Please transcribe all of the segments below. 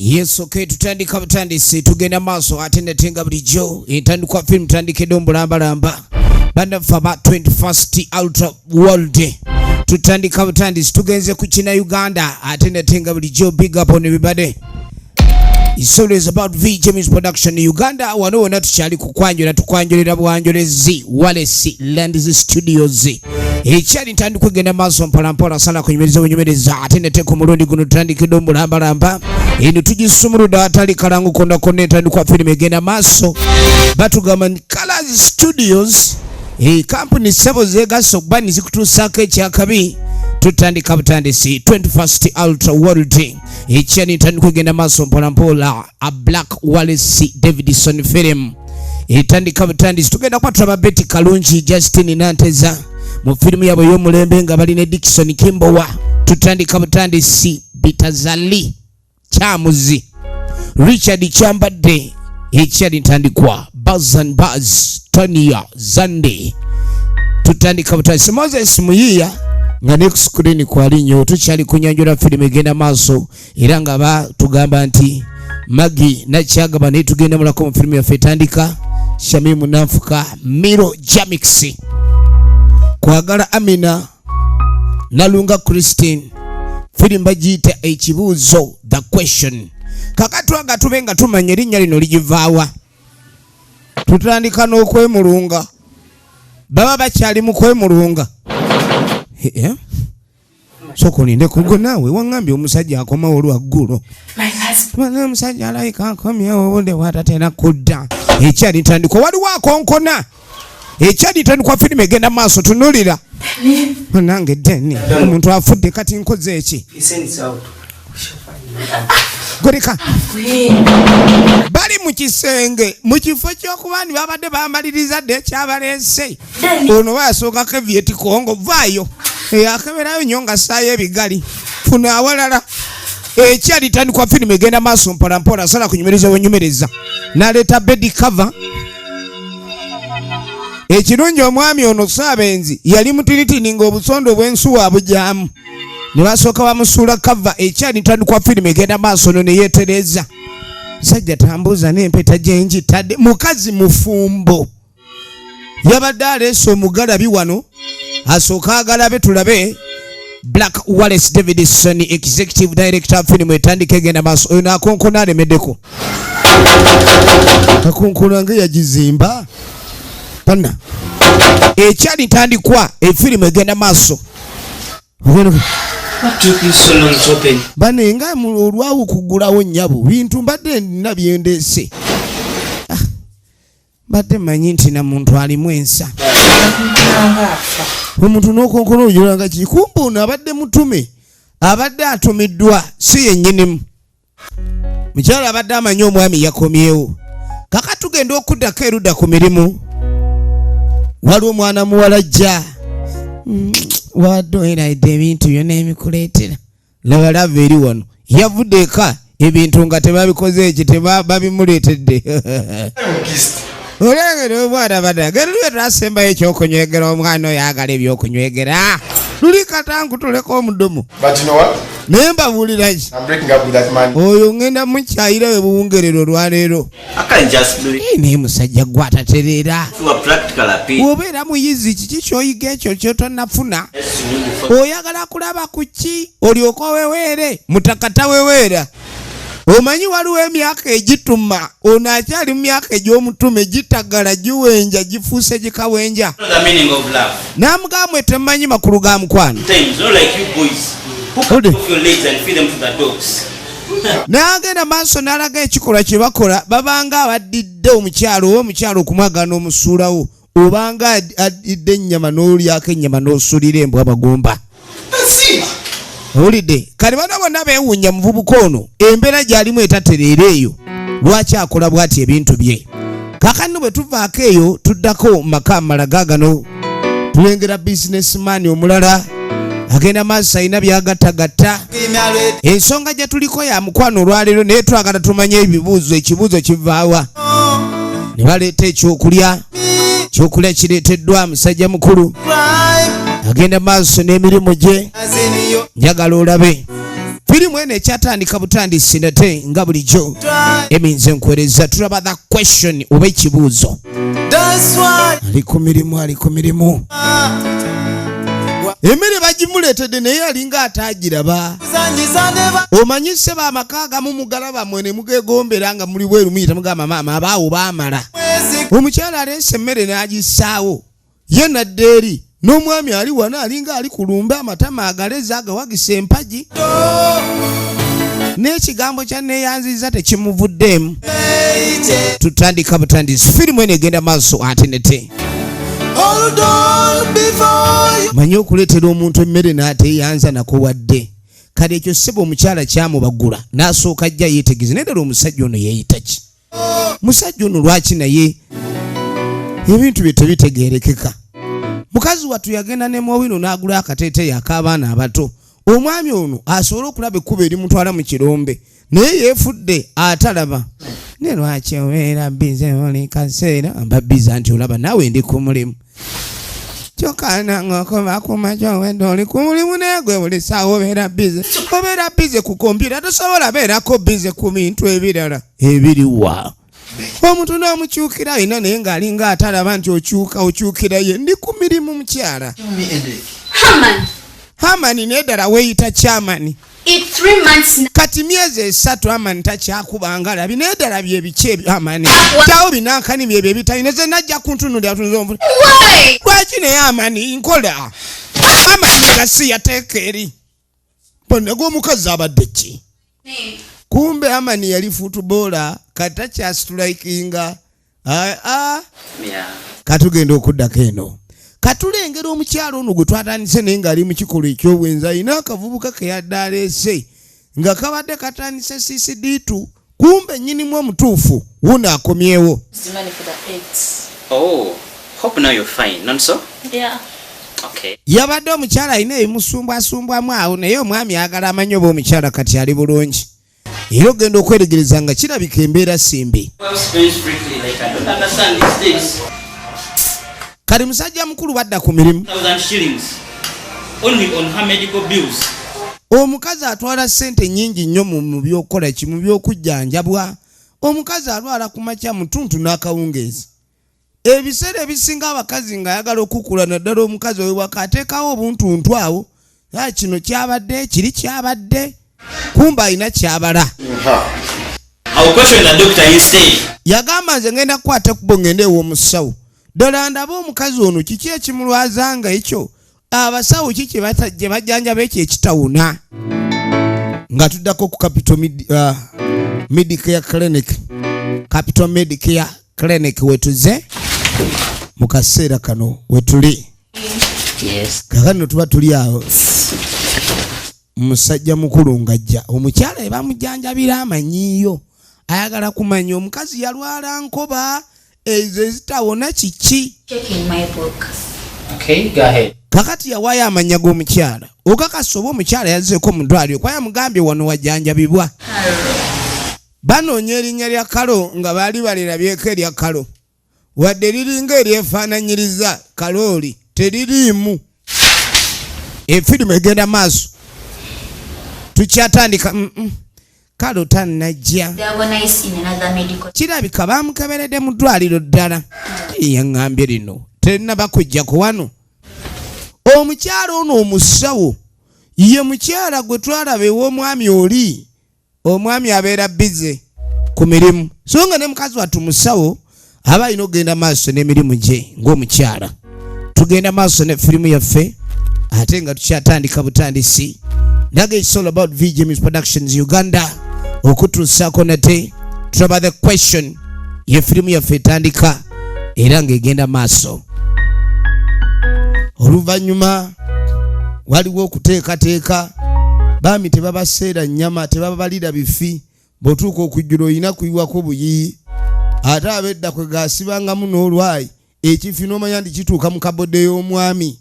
Yes, okay, tutandika butandisi, tugenda maaso ate nate nga bulijjo entandikwa firimu tutandikidde omubulambalamba. Bannaffe aba 21st Ultra World, tutandika butandisi, tugenze ku kina Uganda ate nate nga bulijjo. Big up on everybody. It's always about V James Production Uganda. Wano wonna tukyali kukwanjula, tukwanjulira bwanjulezi Wallace Lands Studios. Ekyali ntandika egenda maaso mpolampola, sala kunyumiriza bunyumiriza ate nate ku mulundi guno tutandikidde omulambalamba. Eno tugisumuludde atali kalangu konna konna. Entandikwa firimu egenda maaso, batugamba ni Colors Studios, kampuni ssebo zegasse okuba nizikutuusaako ekyakabi. Tutandika butandisi 21st Ultra World. Ekyali ntandika egenda maaso mpolampola, a Black Wallace Davidson film etandika butandisi. Tugenda kuba tulaba Betty Kalungi, Justin Nanteza mu firimu yaabwe ey'omulembe nga bali ne Dickson Kimbowa. Tutandika butandisi, Bitazali Kyamuzi, Richard Kyambadde. Ekyali ntandikwa, Bazan Baz, Tania Zande. Tutandika butandisi, Moses Muyiya nga ne ku screen kwali nnyo. Tukyali kunyanjula firimu egenda maaso era nga batugamba nti Magi Nakyagaba, naye tugenda mulako mu firimu yaffe etandika. Shamimu Nanfuka, Miro Jamix, Kwagala Amina, Nalunga Christine. Firimu bagiyita Ekibuuzo, The Question. Kakatwaga tube nga tumanya erinnya lino ligivaawa. Tutandika n'okwemulunga, baba bakyali mu kwemulunga. Eh, eh? Sooka olinde kugwe, naawe waŋŋambye omusajja akomawo olwaggulo. My husband. Bana, omusajja alayika akomyewo, obudde bwatatera kudda. Ekyali ntandikwa, waliwo akonkona. Ekyali ntandikwa, firimu egenda maaso. Tunulira nange deni, omuntu afudde, kati nkoze eki? He sends out. We shall find him out. Goleka. Wait. Bali mu kisenge, mu kifo ky'okuba nti babadde bamaliriza dde ekyabaleese. Dani. Ono bayasookako evyetikongo vaayo akeberayo nnyo nga ssaayo ebigali, funa awalala. Ekyali tandikwa, firimu egenda maaso mpolampola, sala kunyumiriza wenyumiriza, naleeta bed cover. Ekirungi omwami ono saabenzi yali mutinitini ng'obusondo obw'ensuwa abugyamu, ne basooka bamusuula cover. Ekyali tandikwa, firimu egenda maaso. No ne yeetereza, sajja tambuuza n'empeta gyenjitadde. Mukazi mufumbo, yabadde aleese omugalabi wano asooka agalabe tulabe. Black Wallace Davidson, executive director. Firimu etandika egenda maaso. Oyo nakonkona alemeddeko, kakonkona nga yagizimba panna. Ekyali ntandikwa, efirimu egenda maaso. What took you so long to open? Bane nga olwawo kuggulawo nnyabo, bintu mbadde nina byendeese. Ah, mbadde manyi nti na muntu alimu ensa. Nga afa. Omuntu n'okonkona ojulanga ki? Kumbe ono abadde mutume, abadde atumiddwa, si yennyinimu. Mukyala abadde amanyi omwami yakomyewo. Kaka tugenda okuddako erudda ku mirimu, waliwo omwana muwala ajja. Wadde oyinaidde ebintu byonna ebikuleetera. Laba lava eri wano, yavudde eka ebintu nga tebabikoze eki, babimuleetedde. Olengera omwana bana luli twasembayo ekyokunywegera, omwana oyo agala ebyokunywegera luli katankutuleko omudomo. But you know what? Naye mbabuulira ki? I'm breaking up with that man. Oyo ŋŋenda mukyayira we buwungerero olwaleero. I can't just do it. Eh, naye musajja gwe atatereera. To a practical appeal. Bw'obeera muyizi, kiki kyoyiga ekyo kyotonnafuna? Yes, you need to Oyagala kulaba ku ki olyoke oweweere mutakata weweera? Omanyi waliwo emyaka egituma, ono akyali mu myaka egy'omutume, gitagala, giwenja, gifuuse gikawenja. Know the meaning of love. N'amugamba, temumanyi makulu ga mukwano. Times, not like you boys who Hold cut it. off your legs and feed them to the dogs. N'agenda maaso n'alaga ekikolwa kye bakola, babanga abaddidde omukyalo oba omukyalo okumwagala n'omusuulawo, obanga addidde ennyama n'olyako ennyama n'osulira embwa amagumba. That's it. Owulidde? Kale bano bonna beewuunya muvubuka ono embeera gy'alimu etatereera eyo, lwaki akola bw'ati ebintu bye. Kaakano bwe tuvaako eyo, tuddako mu maka amala gaagano, tulengera businessman omulala agenda maaso, alina byagattagatta. Ensonga gye tuliko ya mukwano olwaleero, naye twagala tumanye ebibuuzo, ekibuuzo kivaawa? Ne baleeta ekyokulya, ekyokulya kireeteddwa. Musajja mukulu agenda maaso n'emirimu gye. Njagala olabe Firimu eno ekyatandika butandisi nate nga bulijjo eminze nkwereza tulaba the question oba ekibuuzo. Ali ku mirimu, ali ku mirimu, emmere bagimuleetedde naye alinga ataagiraba. Omanyi ssebo amaka agamu mugala bamwe ne mugegombera nga muli bweru, muyita mugamba maama abaawo baamala. Omukyala aleese emmere n'agissaawo, ye nadda eri n'omwami ali wano alinga ali ku lumbe, amatama agalezi agawagisa empagi, n'ekigambo kya neeyanziza tekimuvuddeemu. Tutandika butandisi, firimu eno egenda maaso ate nete. Manyi okuleetera omuntu emmere n'ateeyanza nako wadde kale ekyo ssebo omukyala kyamubagula n'asooka ajja yeetegeze. Naye ddala omusajja ono yeeyita ki? Musajja ono lwaki naye ebintu bye tebitegeerekeka? Mukazi wattu yagenda ne mwowino n'agula akateeteeyi ak'abaana abato, omwami ono asobole okulaba ekkubo erimutwala mu kirombe, naye yeefudde atalaba. Ne lwaki obeera busy buli kaseera? Mba busy nti olaba naawe ndi ku mulimu. Kyokka nange okuva ku makya owedde oli ku mulimu, naye gwe buli ssaawa obeera busy, obeera busy ku kompyuta, tosobola beerako busy ku bintu ebirala ebiriwa. Omuntu n'omukyukira alina naye ng'alinga atalaba nti okyuka okyukira ye. Ndi ku mirimu, mukyala. Haman, Hamani, naye ddala weeyita kyamani. It's 3 months now. Kati myezi 3 Amani takyakubanga labi, naye ddala bye biki ebyo Amani? Kyawo binankani byebyo ebitalina ze najja kuntunulira tunza. Why? Lwaki naye Amani nkola Amani nga si yateeka eri bonna omukazi abadde ki? Name. Kumbe Amani yali footballer, kati takyasitulayikinga. Aa. Katugenda okuddako eno, katulengera omukyalo ono gwe twatandise naye ng'ali mu kikolwa ekyobwenzi. Alina akavubuka ke yadde aleese nga kabadde katandise CCD2, kumbe nnyinimu omutuufu wuno akomyewo. The money for the eggs. Oh, hope now you're fine, not so? Yeah. Okay. Yabadde omukyala alina ebimusumbwasumbwamu awo, naye omwami ayagala amanyi oba omukyala kati ali bulungi, era ogenda okweregereza nga kirabika embeera simbi. Well, spends strictly like I don't understand these days. Kati musajja mukulu badda ku mirimu. 1,000 shillings only on her medical bills. Omukazi atwala ssente nnyingi nnyo mu byokukola ki, mu byokujjanjabwa. Omukazi alwala ku makya, mutuntu n'akawungeezi. Ebiseera ebisinga abakazi ng'ayagala okukula, naddala omukazi owewaka, ateekawo obuntuntu awo. Ah, kino kyabadde kiri kyabadde, kumba alina kyabala. I will question the doctor instead. Yagamba nze ngenda kukwata ekkubo ngende ew'omusawo ddala ndabe omukazi ono kiki ekimulwaza, nga ekyo abasawo ki gye bajjanjaba ekyo ekitawuna. Nga tuddako ku Capital Medicare Clinic, Capital Medicare Clinic wetuze mu kaseera kano wetuli. Yes. Kakano tuba tuli awo, musajja mukulu ng'ajja omukyala ebamujjanjabira amanyiiyo, ayagala kumanya omukazi yalwala nkoba ezo ezitawona kiki. Checking my book. Okay, go ahead. Kakati yawaayo amannya g'omukyala. Okakasa oba omukyala yazzeeko mu ddwaliro kuba yamugambye wano wajjanjabibwa. Banoonya erinnya lya Kalo nga baali balirabyeko erya Kalo, wadde liringa eryefaananyiriza kalooli, teririimu. Efirimu egenda maaso, tukyatandika. Kalo tannajja. Diagnosed in another medical. Kirabika bamukeberedde mu ddwaliro ddala. Yaŋŋambye lino terinaba kujjako wano. Omukyala ono omusawo ye mukyala gwe twalaba ew'omwami oli. Omwami abeera busy ku mirimu, so nga ne mukazi wattu musawo aba alina okugenda maaso n'emirimu gye ng'omukyala. Tugenda maaso ne firimu yaffe ate nga tukyatandika butandisi. Naga, it's all about VGMs Productions Uganda okutuusaako nate tulaba The Question, ye firimu yaffe etandika era ng'egenda maaso. Oluvannyuma waliwo okuteekateeka. Baami tebabaseera nnyama, tebabalira bifi. Bw'otuuka okujjula olina kuyiwako buyiyi, ate ab'edda kwe gasibangamu n'olwayi ekifi n'omanya nti kituuka mu kabodde y'omwami.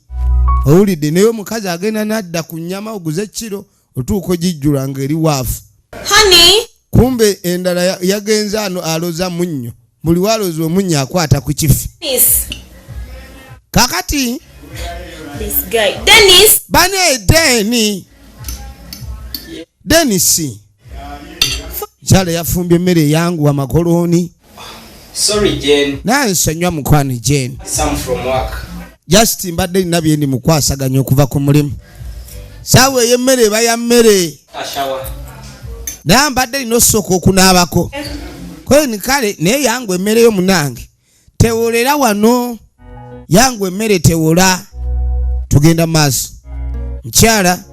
Owulidde? Naye omukazi agenda n'adda ku nnyama, oguze kiro, otuuka ogijjula ng'eri waafu. Honey! Kumbe endala yagenze ano aloza munnyo. Buli waloza omunnyo akwata ku kifi. Dennis! Kakati This guy. Dennis! Bane, Deni. Denis mukyala yafumbye emmere eyanguwa amakolooni. Sorry, Jane. Naye nsonyiwa mukwano Jane. Some from work. Just mbadde nina bye ndi mukwasaganya okuva ku mulimu. Saawa ey'emmere eba ya mmere. A shower. Naye mbadde nina osooka okunaabako. Koyini kale naye yangu emmere yo munange. Tewolera wano. Yangu emmere tewola. Tugenda maaso. Mukyala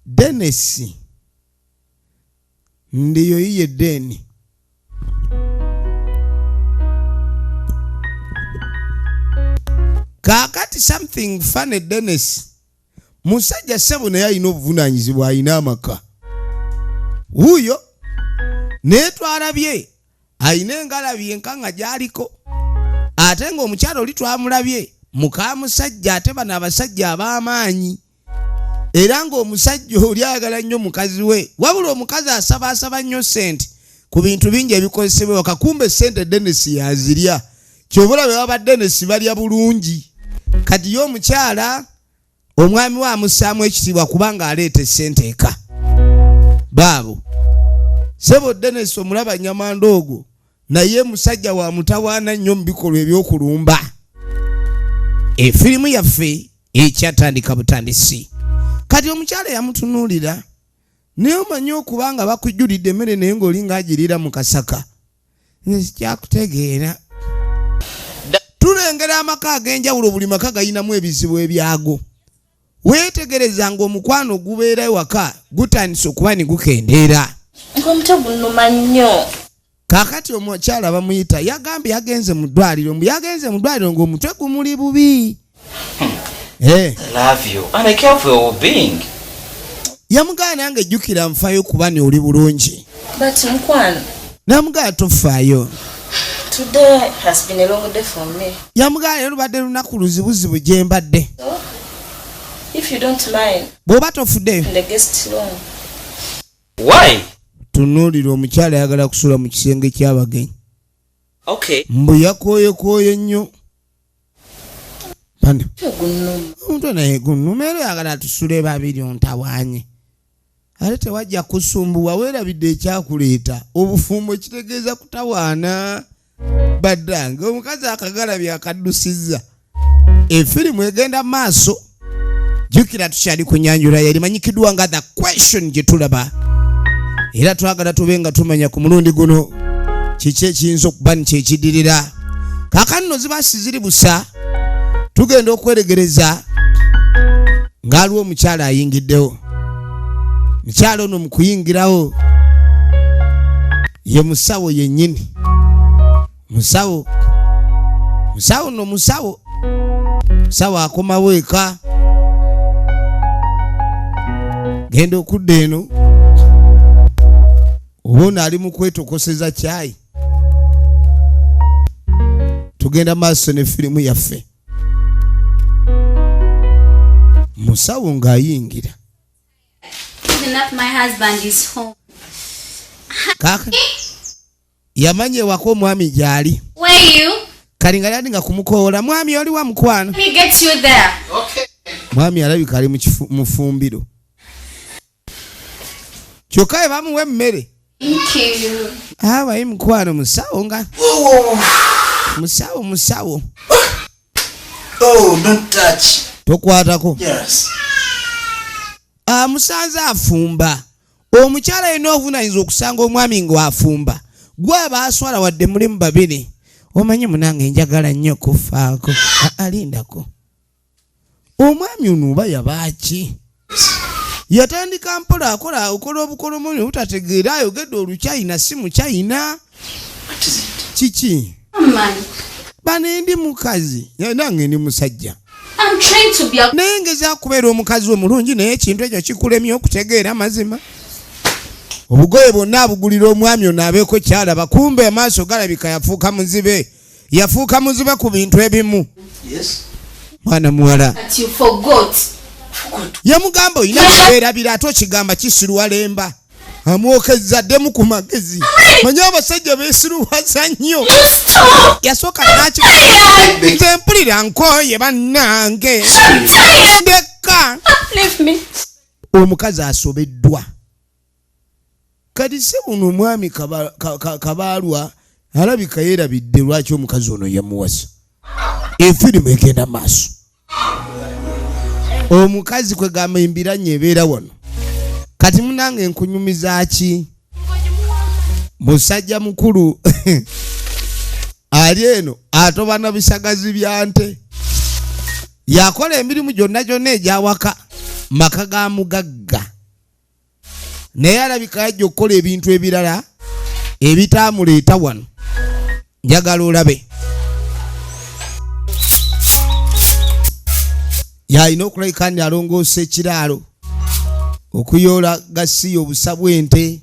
Dennis ndiyo yiye Deni. Kaakati something funny Dennis. Musajja ssebo naye alina obuvunaanyizibwa, alina amaka. Wuuyo naye twalabye alina engalabi enkanga gy'aliko, ate ng'omukyala oli twamulabye muka musajja, ate bano abasajja ab'amaanyi, era ng'omusajja oli ayagala nnyo mukazi we, wabula omukazi asabaasaba nnyo ssente ku bintu bingi ebikozesebwa ewaka. Kumbe ssente Dennis yazirya, ky'oba olaba baba Dennis balya bulungi. Kati ye omukyala omwami we amussaamu ekitiibwa kubanga aleeta essente eka. Baabo ssebo Dennis omulaba nyamanda ogwo, naye musajja wa mutawaana nnyo mu bikolwa eby'okulumba. Efirimu yaffe ekyatandika butandisi. Kati omukyala yamutunuulira, naye omanyi okuba nga bakujjulidde emmere naye ng'oli ng'agiriira mu kasaka, nze sikyakutegeera. Tulengera amaka ag'enjawulo, buli maka galinamu ebizibu ebyago. Weetegereza ng'omukwano gubeera ewaka gutandise okuba ne gukendeera. Ng'omutwe gunnuma nnyo. Kaakati omukyala bamuyita, yagambye yagenze mu ddwaliro, mbu yagenze mu ddwaliro ng'omutwe gumuli bubi. I love you and I care for your well-being. Yamugamba nange jjukira nfaayo kuba ni oli bulungi. But mukwano. Namugamba tofaayo. Today has been a long day for me. Yamugamba leero lubadde lunaku luzibuzibu gye mbadde. So, if you don't mind, Bw'oba tofuddeyo. in the guest room. Why? Tunuulira omukyala ayagala kusula mu kisenge ky'abagenyi. Okay. Mbu yakooyekooye nnyo. Bano. Omutwe naye gunnuma era oyagala tusule babiri ontawaanye. Ate tewajja kusumbuwa, weerabidde ekyakuleeta. Obufumbo kitegeeza kutawaana. Baddange omukazi akagalabye akaddusizza. Efirimu egenda maaso. Jjukira tukyali ku nyanjula yali manyikiddwa nga The Question gye tulaba. Era twagala tube nga tumanya ku mulundi guno kiki ekiyinza okuba nti kyekiddirira. Kaakano nno ziba si ziri busa, tugenda okweregereza ng'aliwo omukyala ayingiddewo. Mukyala ono mu kuyingirawo ye musawo yennyini. Musawo, musawo nno musawo. Musawo akomawo eka. Genda okudda eno oba ono ali mu kwetokoseza kyayi. Tugenda maaso ne firimu yaffe. Musawo ng'ayingira. Even my husband is home. Kaka yamanya ewaka omwami gy'ali. Where you? Kali nga yali nga kumukoola, mwami oli wa mukwano. Let me get you there. Okay. Mwami alabika ali mu fumbiro. Kyokka bwe bamuwa emmere. Thank you. Abayi mukwano musawo nga. Musawo, musawo. Oh, don't touch. Tokwatako. Yes. Amusanze afumba. Omukyala yenna ovunaanyizibwa okusanga omwami ng'afumba. Gwe aba aswala wadde mulimu babiri. Omanyi munange njagala nnyo kufaako. Alindako. Omwami ono oba yabaaki? Yatandika mpola akola okola obukolomoni obutategeera, ayogedde Oluchina si Muchina. What is it? Kiki? Man. Bano ndi mukazi, nange ndi musajja. I'm trying to be a Naye ngezaako kubeera omukazi omulungi, naye ekintu ekyo kikulemye okutegeera amazima. Obugoye bwonna abugulira omwami ono abeeko kyalaba, kumbe amaaso galabika yafuuka muzibe. Yafuuka muzibe ku bintu ebimu. Yes. Mwana muwala. That you forgot. Yamugamba olina kubeerabira ate okigamba kisiruwalemba. Amwokezza ddemu ku magezi. Manyi abasajja beesiruwaza nnyo. Yasooka n'aki- Nze mpulira nkooye bannange. Ndeka. Leave me. Omukazi asobeddwa kati si buno omwami Kabaalwa alabika yeerabidde lwaki omukazi ono yamuwasa. Efirimu egenda maaso, omukazi kwegamba embiranye ebeera wano. Kati munange nkunyumiza ki, musajja mukulu ali eno atoba na bisagazi bya nte, yakola emirimu gyonna gyonna egyawaka maka ga mugagga, naye alabika yajja okukola ebintu ebirala ebitamuleeta wano. Njagala olabe yalina okulabika nti alongoosa ekiraalo, okuyoola gasiya obusa bw'ente.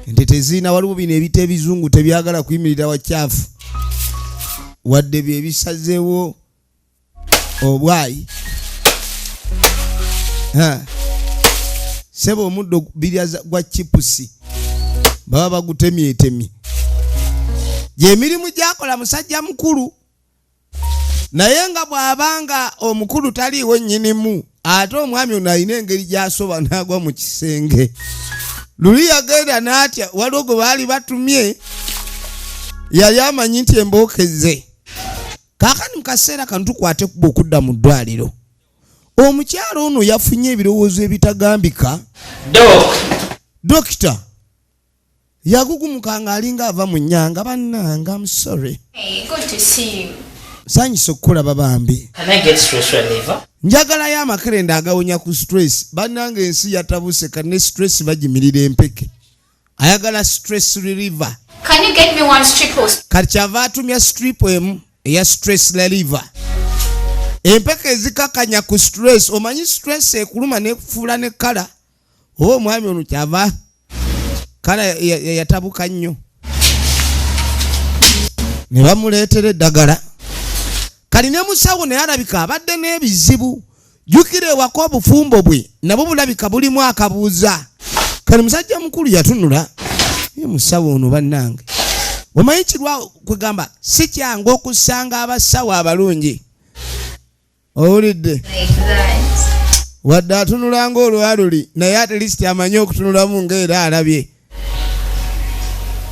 Ente tezirina, waliwo bino ebita ebizungu tebyagala kuyimirira wakyafu, wadde bye bisazeewo obwayi. Sebo omuddo birya gwa chipusi baba bagutemyetemye. Gyemirimu gyakola musajja mukulu, naye nga bw'abanga omukulu taliiwo nnyinimu, ate omwami ono alina engeri gy'asoba n'agwa mu kisenge. Luli yagenda n'atya, waliwo gwe baali batumye, yali amanyi nti embookeze. Kaakati mu kaseera kano tukwate kuba okudda mu ddwaliro, omukyalo ono yafunye ebirowoozo ebitagambika. Dokita yagugumuka ng'alinga ava mu nnyanga. Bannanga, I'm sorry. Hey, good to see you. Sanyusa okukulaba bambi. Can I get stress reliever? Njagalayo amakerenda agawonya ku stress. Bannange, ensi yatabuse, kati ne stress bagimirira empeke. Ayagala stress reliever. Can you get me one strip of Kati kyava atumya strip emu eya stress reliever, empeke ezikakanya ku stress. Omanyi stress ekuluma nekufuula ne kala oba omwami ono kyava kala yatabuka nnyo, ne bamuleetera eddagala. Kali ne musawo naye alabika abadde n'ebizibu. Jjukira ewaka obufumbo bwe nabwo bulabika bulimu akabuuza. Kali musajja mukulu yatunula ye musawo ono. Bannange, omanyi kirwa kwegamba si kyangu okusanga abasawo abalungi, owulidde? Like that? Wadde atunula ng'olwaluli, naye at least amanyi okutunulamu ng'era alabye.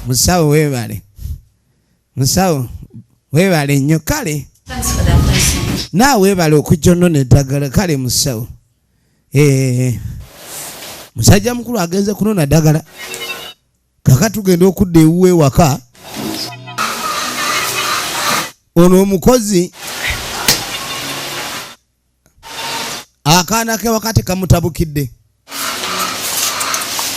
Musawo weebale, musawo weebale nnyo. Kale. Thanks for that person. Naawe weebale okujja onona eddagala. Kale musawo. Musajja mukulu agenze kunona ddagala. Kaka tugenda okudda ewuwe ewaka, ono omukozi akaana ke waka tekamutabukidde.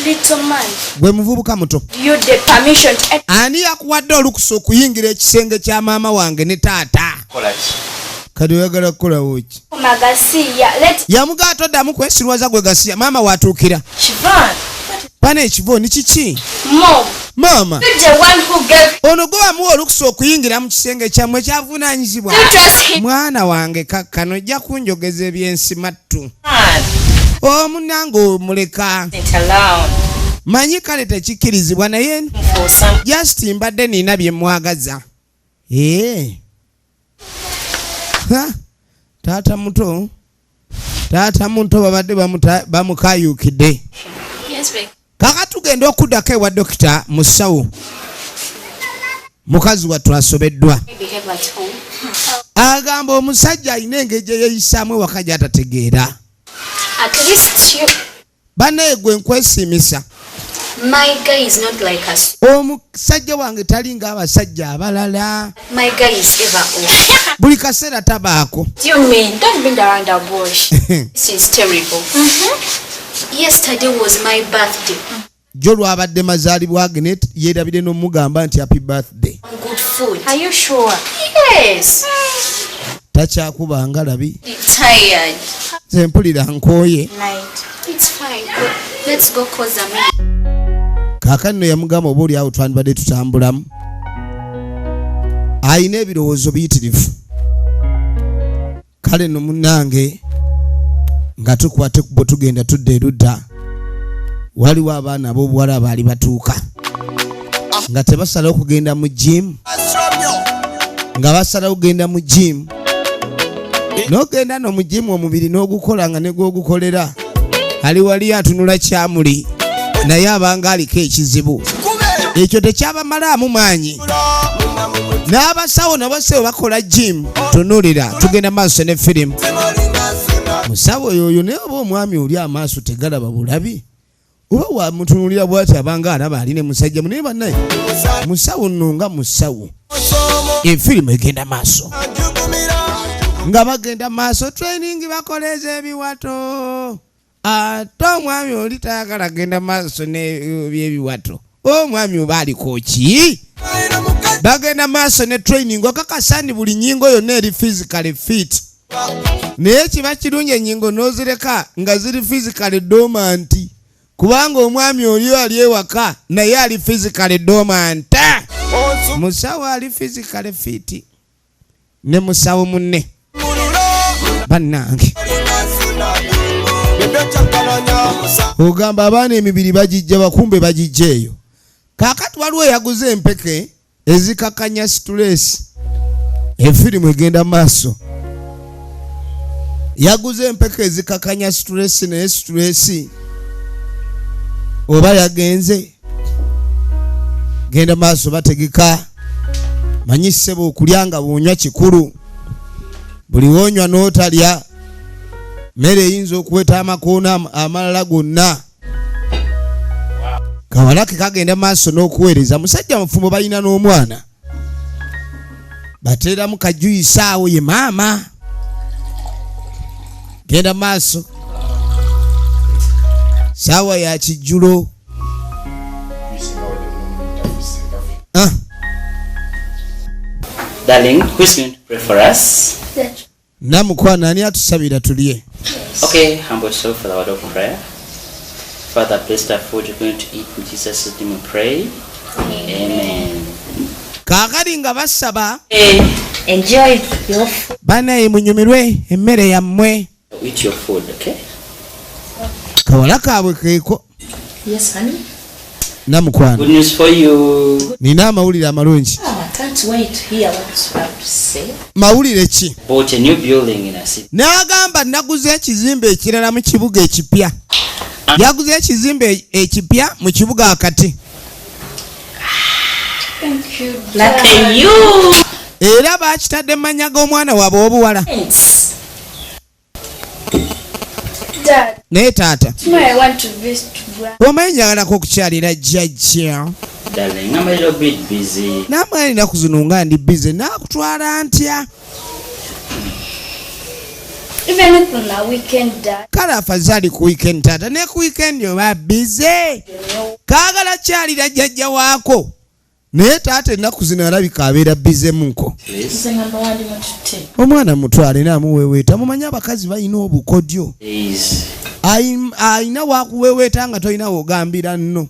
Little man, Gwe muvubuka muto, you the permission to enter. Ani yakuwadde olukusa okuyingira ekisenge kya maama wange ne taata? Kati oyagala kukolawo ki? Magasiya, let Yamugaa toddamu kwesirwaza gwe gasiya. Maama watuukira. Shivan. Pana ekivooni kiki? Mom, Maama, you the one who gave ono gwe wamuwa olukusa okuyingira mu kisenge kyammwe kyavunaanyizibwa. You trust him. Mwana wange, kakkano ojja kunjogeza ebyensimattu. Man, Omunange omuleka. it allowed Manyi kale tekikkirizibwa, naye for some just mbadde nina bye mwagaza. Ee. Ha, taata muto, taata muto babadde bamukayukidde. Yes, babe. Kaka tugenda okuddako ewa dokita musawo. Mukazi wattu asobeddwa. Behave at home. Agamba omusajja alina engeri gye yeeyisaamu ewaka gy'atategeera. At least you. Bannaye gwe nkwesiimisa. My guy is not like us. Omusajja wange tali ng'abasajja abalala. My guy is ever off. Buli kaseera tabaako. Do you mean? Don't bring around the bush. This is terrible. Yesterday was my birthday. Jjo lwabadde mazaalibwa ge, naye yeerabire n'omugamba nti happy birthday. Good food. Are you sure? Yes. Takyakuba ngalabi. Tired. Nze mpulira nkooye. Night. It's fine. Let's go cause a meeting. Kaakati nno yamugamba oba oli awo twandibadde tutambulamu. Alina ebirowoozo biyitirivu. Kale nno munnange, nga tukwate kubo tugenda tudda erudda, waliwo abaana ab'obuwala abaali batuuka nga tebasalawo kugenda mu gym, nga basalawo kugenda mu gym n'ogenda no mu gym omubiri n'ogukola nga ne gwogukolera. Ali wali atunula kyamuli, naye abanga aliko ekizibu. Ekyo tekyabamalaamu maanyi. N'abasawo nabo sebo bakola gym. Tunulira, tugenda maaso ne firimu. Musawo yoyo, naye oba omwami oli amaaso tegalaba bulabi, oba wamutunulira bwati abanga alaba ali ne musajja munaye. Bannaye, musawo nno nga musawo. Efirimu egenda maaso nga bagenda maaso, training, bakoleza ebiwato. Ate omwami oli tayagala genda maaso nebyebiwato. Omwami oba aliko ki? Bagenda maaso ne training, okakasa ni buli nyingo yonna eri physically fit. Naye kiba kirungi ennyingo n'ozireka nga ziri physically dormant, kubanga omwami oli ali ewaka naye ali physically dormant. Musawo ali physically fit ne musawo munne. Bannange, ogamba abaana emibiri bagijja bakumbe, bagijja eyo. Kaakati waliwo eyaguze empeke ezikakanya stress. Efirimu egenda maaso. Yaguze empeke ezikakanya stress, naye stress oba yagenze. Genda maaso, bategeka. Manyi ssebo, okulya nga bwonywa kikulu. Buli wonywa n'otalya mmere eyinza okuweta amakoona amalala gonna. Kawala ke kagenda maaso n'okuweereza. Musajja mufumbo, balina n'omwana. Bateeramu kajuyisa awo ye maama. Genda maaso, saawa ya kijjulo. Ah. Darling, who is going to pray for us? Namukwana, ani atusabira tulye? Okay, humble yourself for the word of prayer. Father, bless the food you're going to eat. In Jesus' name we pray. Amen. Kaakati nga basaba. Hey, Enjoy your food. Banaye, munyumirwe emmere yammwe. Eat your food, okay? Kawala kaabwe keeko. Yes, honey. Namukwana. Good news for you. Nina amawulire amalungi. Oh, I can't wait to hear what you have to say. Mawulire ki? Bought a new building in a city. N'agamba naguze ekizimbe ekirala mu kibuga ekipya. Yaguze ekizimbe ekipya mu kibuga akati. Thank you. Lucky you. Era bakitadde mu mannya g'omwana waabwe ow'obuwala. Thanks. Dad, Naye taata, tomorrow I want to visit Grand. omanyi njagalako okukyalira jjajja. Darling, I'm a little bit busy. Namwe ennaku zino nga ndi busy, naakutwala ntya? Even if on a weekend, Dad. Kale afazaali ku weekend taata, ne ku weekend oba busy. Kaagala kyalira jjajja waako, naye taata ennaku zino alabika abeera busy munko. Please. Nze ngamba wandi mututte. Omwana mutwale naamuweweeta. Mumanyi abakazi balina obukodyo. Please. Ayina wakuweweeta nga tolina wogambira nno,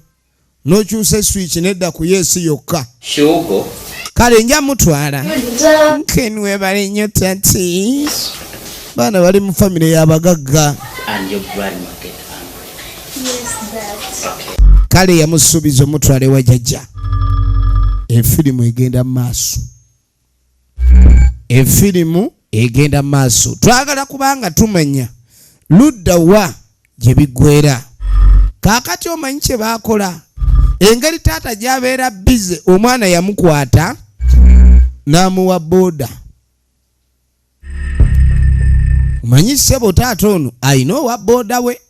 n'okyusa eswiki nedda ku yeesi yokka. She will go. Kale nja mutwala. Dad. Ken, webale nnyo tati. Baana bali mu famire y'abagagga. And your grandma get angry. Yes, Dad. Okay. Kale yamusuubiza omutwala ewa jjajja. Efirimu egenda mu maaso, efirimu egenda mu maaso. Twagala kubanga tumanya ludda wa gye biggwera. Kaakati omanyi kye baakola? Engeri taata gy'abeera busy, omwana yamukwata n'amuwa booda. Omanyi ssebo, taata ono ayina owa booda we.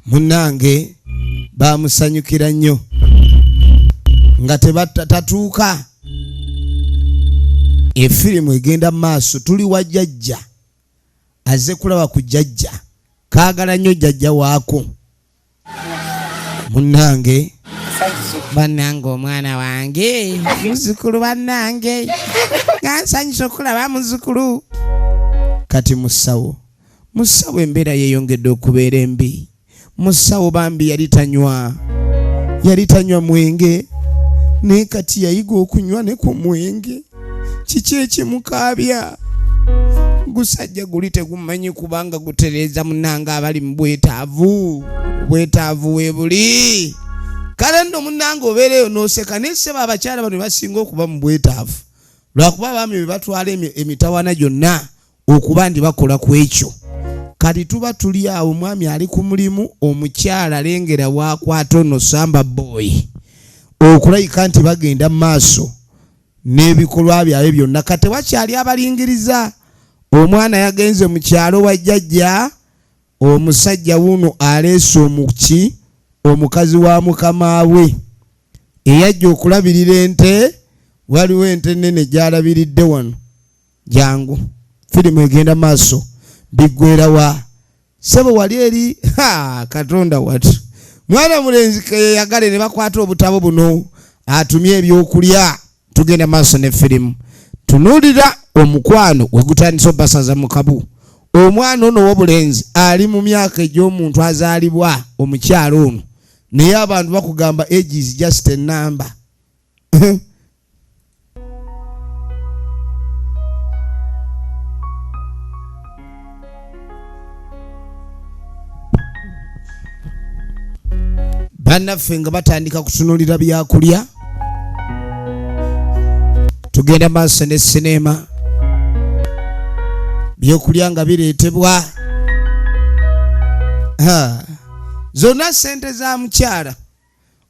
Munnange, bamusanyukira nnyo nga tatuuka. Efirimu egenda mu maaso. Tuli wa jjajja, azze kulaba ku jjajja. Kaagala nnyo jjajja waako. Munnange, bannange, omwana wange muzukulu, bannange, nga nsanyusa okulaba muzukulu. Kati musawo, musawo embeera yeeyongedde okubeera embi. Musawo bambi yali tanywa, yali tanywa mwenge, naye kati yayiga okunywa ne ku mwenge. Kiki ekimukaabya? Gusajja guli tegumanyi kubanga gutereeza. Munnange, abali mu bwetaavu, obwetaavu we buli. Kale nno munnange, obeereyo n'oseka, naye ssebo, abakyala bano basinga okuba mu bwetaavu, lwakuba abaami be batwala emitawaana gyonna okuba nti bakola ku ekyo. Kati tuba tuli awo, omwami ali ku mulimu, omukyala lengera wakwata ono samba boy okulabika nti bagenda mu maaso n'ebikolwa byabwe byonna. Kati wakyali abalingiriza, omwana yagenze mu kyalo wa jjajja, omusajja wuno aleese omuki omukazi wa mukama we eyajja okulabirira ente. Waliwo ente ennene gy'alabiridde wano. Jangu, firimu egenda maaso, biggwera wa sebo wali eri. Ha, Katonda watu, mwana mulenzi keyeyagale ne bakwata obutabo buno atumye ebyokulya. Tugenda maaso ne firimu, tunuulira omukwano wegutandisa obasaza mu kabu. Omwana ono w'obulenzi ali mu myaka egy'omuntu azaalibwa omukyalo ono, naye abantu bakugamba age is just a number. Bannaffe nga batandika kutunuulira byakulya. Tugenda maaso ne sinema, byokulya nga bireetebwa. Ha, zonna sente za mukyala.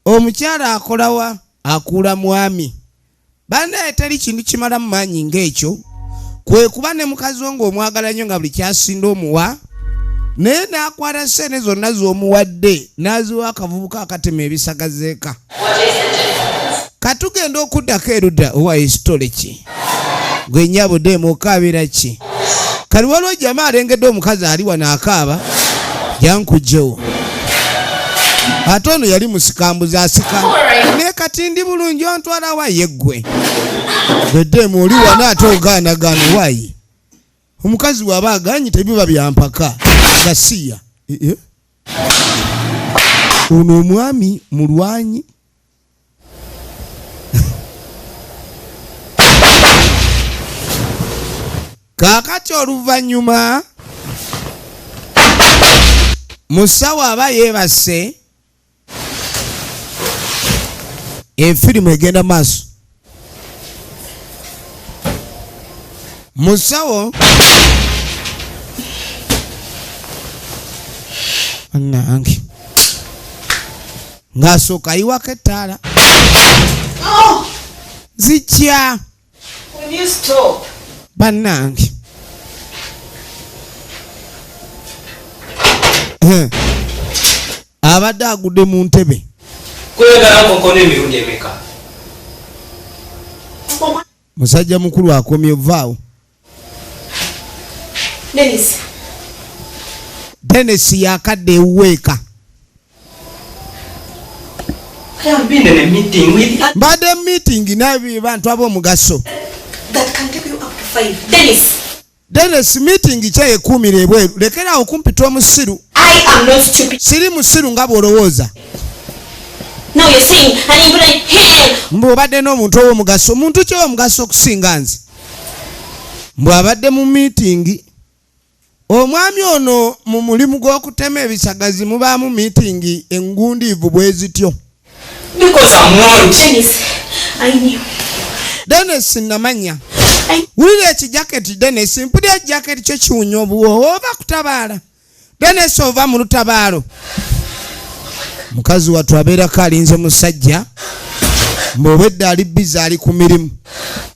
Omukyala akolawa? Akuula mwami. Bannaye, teri kintu kimala mu maanyi ng'ekyo kwe kuba ne mukazi wo ng'omwagala nnyo, nga buli kyasinda omuwa, naye n'akwata ssente zonna z'omuwadde n'aziwa akavubuka akatema ebisagazeeka. Katugenda okuddako erudda owa hisitole ki gwe nnyabo demu okaabira ki? Kali waliwo jama alengedde omukazi ali wano akaaba, jankugjewo. Ate ono yali musikambuzi asika naye kati ndi bulungi, ontwala wa? Yeggwe gwe demu oli wano ate ogaanagaana wayi. Omukazi bw'aba aganye tebiba byampaka gasiya. Eh, eh. Ono omwami mulwanyi. Kaakati oluvannyuma musawo aba yeebase, efirimu egenda maaso. Musawo nange ng'asooka ayiwako ettaala zikya. Will you stop? Bannange, abadde agudde mu ntebe. Kweyagala nkonkona emirundi emeka? Musajja mukulu akomye vaawo. Dennis. Dennis yakadde ewuweeka. I have been in a meeting with Mbadde meeting n'abantu ab'omugaso. That can take you up to 5. Dennis. Dennis, meeting kyeyekuumira ebweru, lekeraawo kumpita omusiru. I am not stupid. Siri musiru nga bw'olowooza. Now you're saying an important hell. Mbu obadde n'omuntu ow'omugaso. Muntu ki ow'omugaso okusinga nze? Mbw abadde mu meeting. Omwami ono mu mulimu gw'okutema ebisagazi mubaamu meeting engundiivu bwe zityo. Because I'm not. Dennis, I knew. Dennis, namanya. I Wulira ekijaketi, Dennis, mpulira ekijaketi kyo kiwunya obuwoowo. Ova kutabaala, Dennis, ova mu lutabaalo. Mukazi wattu abeerako alinze musajja mbw'obwedda ali busy, ali ku mirimu.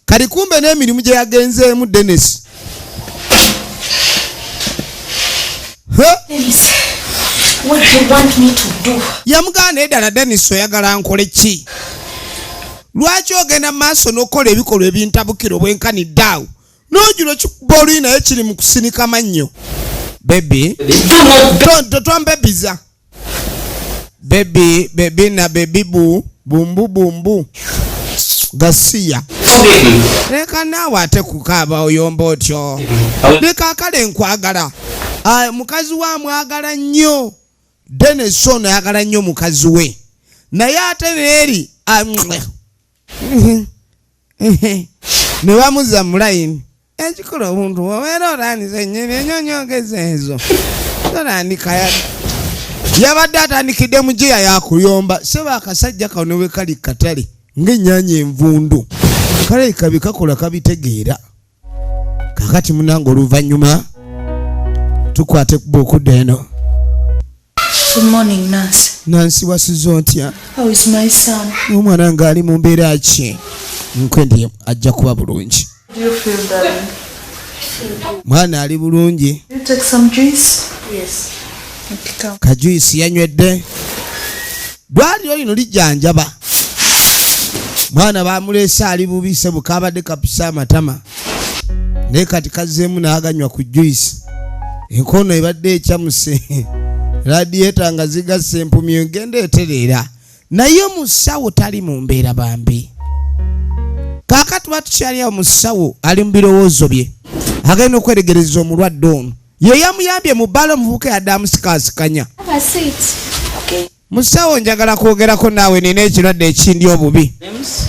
Kali kumbe n'emirimu gye yagenzeemu Dennis. Huh? Dennis, what do you want me to do? Yamugaana eddala. Dennis, oyagala nkole ki? Lwaki ogenda mu maaso n'okukola ebikolwa ebintabukira obwenkanidde awo n'ogira okikuba oluyi naye kiri mu kusinika mannyo? Baby. Do not Totwambebiza baby, baby na baby bu bumbu bumbu gasiya. Forgive me. Leka naawe ate kukaaba oyomba otyo. I will Leka kale, nkwagala. Ah, mukazi we amwagala nnyo. Dennis ono ayagala nnyo mukazi we, naye ate neeri ne bamuzza mu layini. Ekikola obuntu obeera otandise ennyini enyonyongeza ezo totandika. Yabadde atandikidde mu giya yakuyomba. Seba akasajja kano bwe kali katale ng'ennyanja envundu, kale kabi kakola kabitegeera. Kakati munange, oluvannyuma Tukwate kuba okudda eno. Good morning, nurse. Nansi, wasiza otya? How is my son? Omwana ng'ali mu mbeera ki? Nkwendi ajja kuba bulungi. Do you feel, darling? Mwana ali bulungi. You take some juice? Yes. Okay, come. Ka juice yanywedde. Dwaliro lino lijjanjaba. Mwana bamuleese ali bubi, sebo, kabadde kapisa amatama, naye kati kazzeemu n'aganywa ku juice. Enkono ebadde ekyamuse, radiator nga zigasse empumi, egenda etereera, naye omusawo tali mu mbeera bambi. Kaakati tuba tukyali awo, musawo ali mu birowoozo bye, agenda okweregereza omulwadde ono ye yamuyambye mu bbaala. Omuvubuka yadde amusikaasikanya. Have a seat. Musawo, njagala kwogerako naawe, nina ekirwadde ekindi obubi. Names?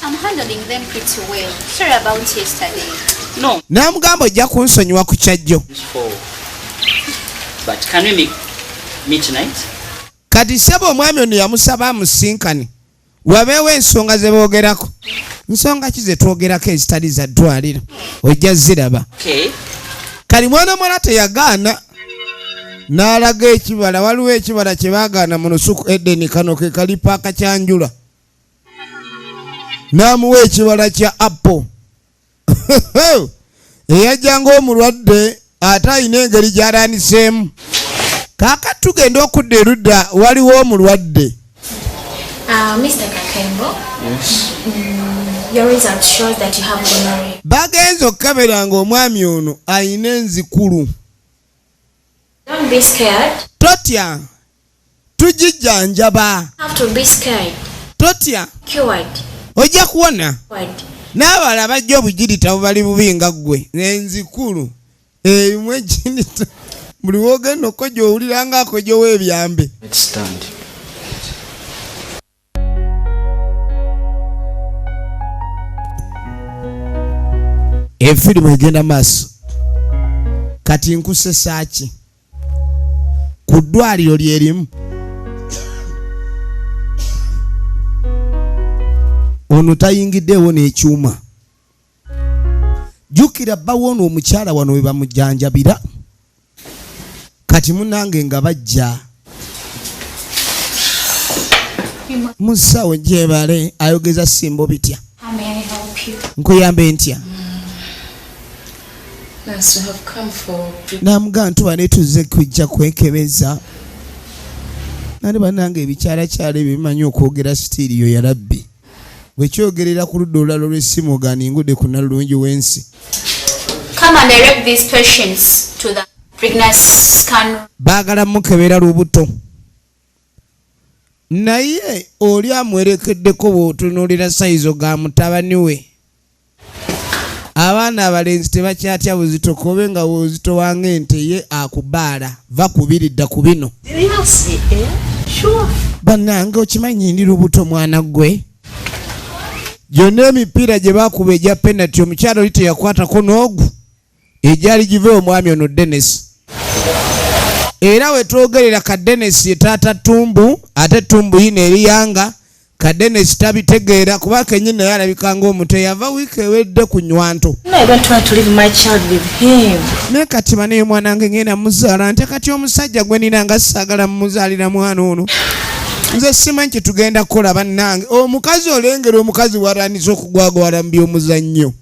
I'm handling them pretty well. Sorry about yesterday. No. N'amugamba, ojja kunsonyiwa ku kyajjo. It's four. But can we meet tonight? Kati sebo, omwami ono yamusaba amusinkane wabeewo ensonga ze boogerako. Nsonga ki ze twogerako ezitali za ddwaliro? Ojja ziraba. Okay. Kali mwana mwala teyagaana n'alaga ekibala. Waliwo ekibala kye baagaana mu lusuku Edeni, kano ke kali paaka kyanjula. N'amuwa ekibala kya apple eyajja ng'omulwadde, ate alina engeri gy'alandiseemu. Kaakati tugenda okudda erudda, waliwo omulwadde. Mr. Kakembo. Your result shows that you have gonorrhea. Bagenza okukebera ng'omwami ono alina enzikulu. Don't be scared. Totya, tugijjanjaba. Have to be scared. Totya. Cured. Ojja kuwona. Cured. N'abalala bajja obugirita bubali bubi nga ggwe. Enzikulu erimu eginita, buli wogenda okojja owulira nga akojowo ebyambe. Let's stand. Efirimu egenda maaso. Kati nkusesaaki ku ddwaliro lyerimu, ono tayingiddeewo n'ekyuma. Jjukira bbawo ono omukyala wano we bamujjanjabira. Kati munange nga bajja, musawo gyebale, ayogeza simbo bitya? How may I help you? Nkuyambe ntya? Nurse, we have come for Namugamba, tuba netuzze kujja kwekebeza. Nani bannange, ebikyalakyala ebyo bimanyi okwogera sitiiriyo yalabbi. Bwekyogerera ku ludda olulala olw'essimu, ganingudde ku nalulungi w'ensi. Come and direct these patients to the pregnancy scan. Baagala mukebera lubuto, naye oli amwerekeddeko. Bw'otunuulira sayizo ga mutabani we, abaana abalenzi tebakyatya buzito, kobe nga bwozito wanga ente ye akubaala va kubiri dda ku bino. Bannange, okimanyi ndi lubuto? Mwana ggwe, gyonna emipiira gye bakuba egya penalty, omukyalo oli teyakwatako n'ogu egyali give omwami ono Denis. Era wetwogerera ka Denis ye taata Tumbu, ate Tumbu yino eriyanga ka Denis tabitegeera, kuba kenyini naye alabika ng'omuto yava wiiki ewedde ku nywanto. No, I don't want to leave my child with him. Naye kati banaye, mwana wange ngenda muzaala nte? Kati omusajja gwe nina nga saagala mumuzaalira mwana ono. Nze simanyi kye tugenda kukola bannange. Omukazi olengera omukazi watandise okugwagwala mu byomuzannyo.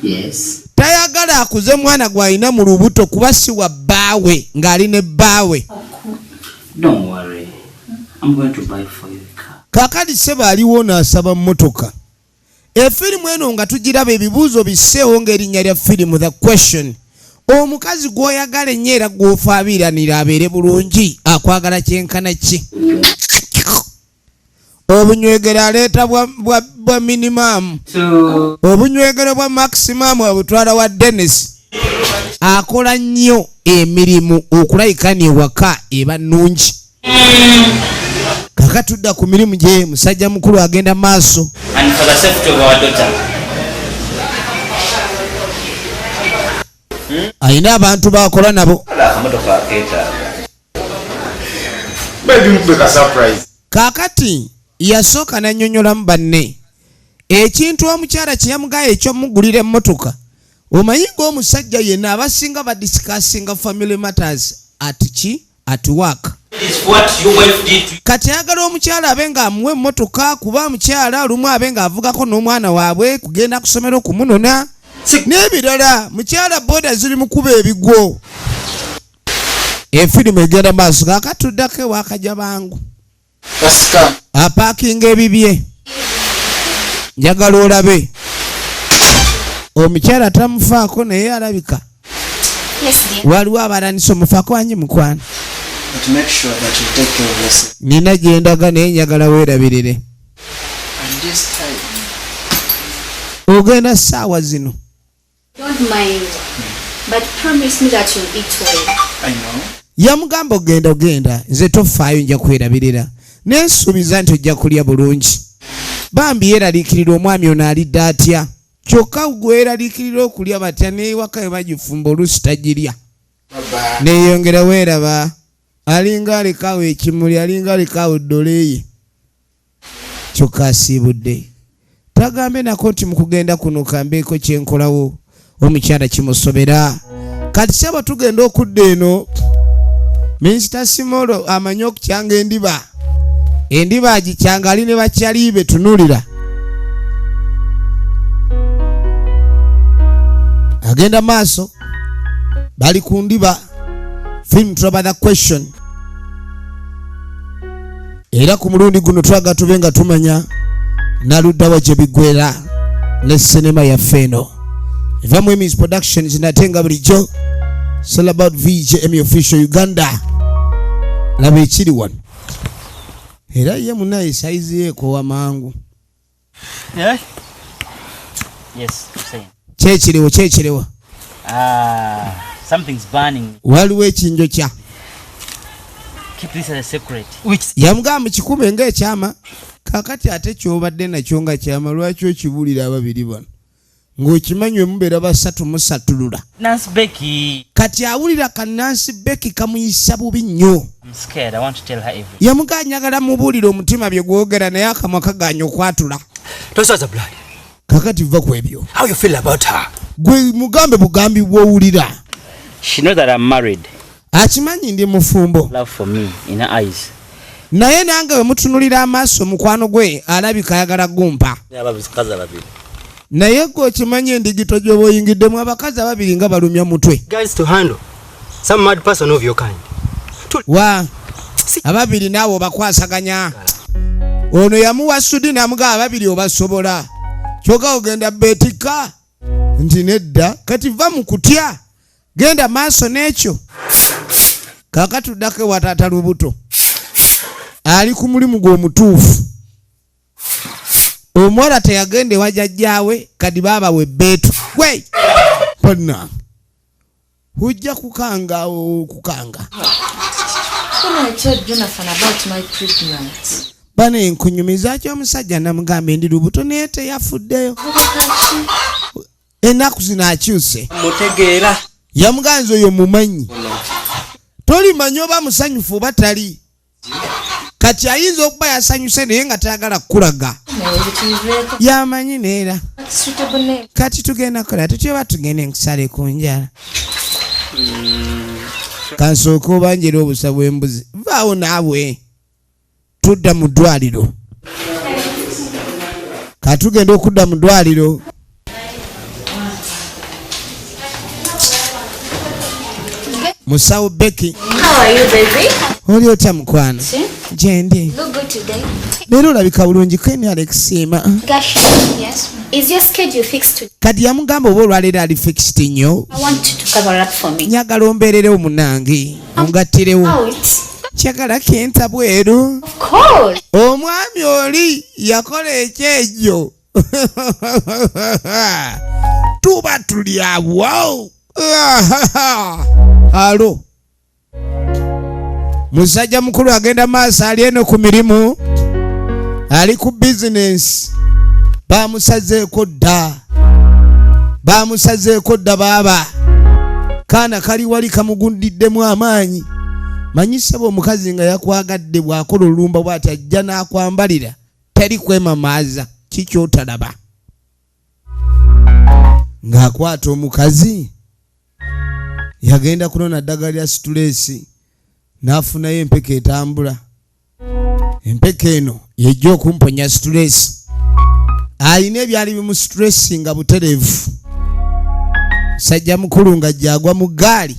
Yes. Tayagala akuze mwana gw'alina mu lubuto, kuba si wa bbaawe ng'ali ne bbaawe. Don't worry. I'm going to buy for you a car. Kaakati sebo aliwo n'asaba mmotoka. Efirimu eno nga tugiraba, ebibuuzo bisseewo ng'erinnya lya firimu The Question. Omukazi gw'oyagala ennyo era gw'ofaabiiranira abeere bulungi akwagala kyenkana ki? Obunywegero aleeta bwa minimum. So, Obunywegero bwa maximum abutwala wa Denis. Akola nnyo emirimu okulayika ewaka eba nnungi. Kaka tudda ku mirimu gye, musajja mukulu agenda maaso. And for the safety of our daughter. Alina abantu bakola nabo. Akamotoka akeetaaga. Baby, mukube ka surprise. Kaakati yasooka n'annyonnyolamu banne ekintu omukyala kye yamugaye ekyomugulira emmotoka. Omanyi ng'omusajja yenna abasinga badiscussinga family matters at ki, at work. Is what your wife did to Kati ayagala omukyala abe ng'amuwa emmotoka, kuba mukyala olumu abe ng'avugako n'omwana waabwe kugenda kusomero kumunona n'ebirala. Mukyala boda ziri mu kuba ebigwo. Efirimu egenda maaso. Kakatuddako ewakaja bangu. Pascal. Apaakinga ebibye. Njagala olabe omukyala tamufaako, naye alabika Yes, dear. waliwo abalanisa omufaako. Wangi mukwano. But make sure that you take care of yourself. Nina gyendaga, naye njagala weerabirire. And this time, Ogenda ssaawa zino. Don't mind. But promise me that you'll eat well. I know. Yamugamba, ogenda, ogenda, nze tofaayo, nja kwerabirira, nensuubiza nti ojja kulya bulungi. Bambi yeeraliikirira omwami ono alidde atya, kyokka gweraliikirira okulya batya newaka we bagifumba oluusi tagirya. Bye bye. Neyongera weeraba alinga alekawo ekimuli, alinga alekawo ddoleye, kyokka asiibudde. Tagambe nako nti mukugenda kuno kambeeko kyenkolawo. Omukyala kimusobera. Kati saba tugenda okudda eno. Minisita Simolo amanyi okukyanga endiba, endiba agikyanga ali ne bakyali be. Tunulira agenda maaso, bali ku ndiba. Film tulaba The Question, era ku mulundi guno twaga tube nga tumanya naluddawa gye biggwera ne sinema yaffe eno eva mu Emis Productions. Nate nga bulijjo, it's all about VJM Official Uganda. Laba ekiri wano, era ye munaye sayizi ye ekowa mangu. Yeah? Yes, saying. Kyekiriwo, kyekiriwo. Ah, something's burning. Waliwo ekinjo kya Keep this as a secret. Which yamugamba mukikume ng'ekyama. Kakati ate kyobadde nakyo nga kyama, lwaki okibuulira ababiri bano ng'okimanyi wemubeera basatu musatulula? Nancy Becky. Kati awulira ka Nancy Becky kamuyisa bubi nnyo. I'm scared. I want to tell her everything. Yamugamba njagala mubuulire omutima bye gwogera, naye akamwa kaganya okwatula. Tosaza blood. Kakati va ku ebyo. How you feel about her? Gwe mugambe bugambi bw'owulira. She knows that I'm married. Akimanyi ndi mufumbo. Love for me in her eyes. Naye nange bwe mutunulira amaaso, mukwano gwe alabika ayagala gumpa. Abakazi ababiri. Naye gwe okimanyi endigito gy'oba oyingiddemu abakazi ababiri nga balumya mutwe. Guys to handle. Some mad person of your kind. Wa ababiri naawe obakwasaganya. Ono yamuwa sudi namugaba ababiri obasobola, kyokka ogenda beetikka nti nedda. Kati va mu kutya, genda maaso n'ekyo. Kakatuddako ewa taata lubuto, ali ku mulimu gwe omutuufu. Omuwala teyagenda ewa jjajjaawe, kati baabawa ebbeetu. Gwe bonna ojja kukanga okukanga. When I told Jonathan about my pregnancy, Bano enkunyumiza ki omusajja namugamba ndi lubuto, naye teyafuddeyo. Ennaku zino akyuse. Mutegeera. Yamuganza oyo mumanyi, tolimanya oba musanyufu oba tali. Kati ayinza okuba yasanyuse naye nga tayagala kukulaga. Naye Yamanyi neera. Suitable name. Kati tugenda kola tutyoba, tugende nkusale ku njala. Kansooke obanjera obusa bw'embuzi. Vaawo naawe, tudda mu ddwaliro. Katugenda okudda mu ddwaliro. Musawo Becky. How are you, baby? Oli otya mukwano? See? Gyendi. Look good today. Leero olabika bulungi. Keni Alexima. Gosh, yes. Is your schedule fixed today? Kati yamugamba oba olwaleero ali fixed nnyo. I want you to cover up for me. Njagala ombeererewo munange, ongattirewo. Out. Kyagala kenta bweru. Of course. Omwami oli yakola ekyejjo, tuba tuli awo. Alo musajja mukulu agenda maaso, ali eno ku mirimu, ali ku bizinensi. Bamusazeeko dda, bamusazeeko dda. Baaba kaana kali wali kamugundiddemu amaanyi. Manyi ssebo, omukazi nga yakwagadde bw'akola olulumba bw'ati ajja n'akwambalira, teri kwemamaaza kikyotalaba. Ng'akwata omukazi yagenda kunona ddagala lya situleesi n'afunayo empeke etambula. Empeke eno yejja okumponya situleesi. Alina ebyali bimu situleesi nga butereevu. Sajja mukulu nga gyagwa mu ggaali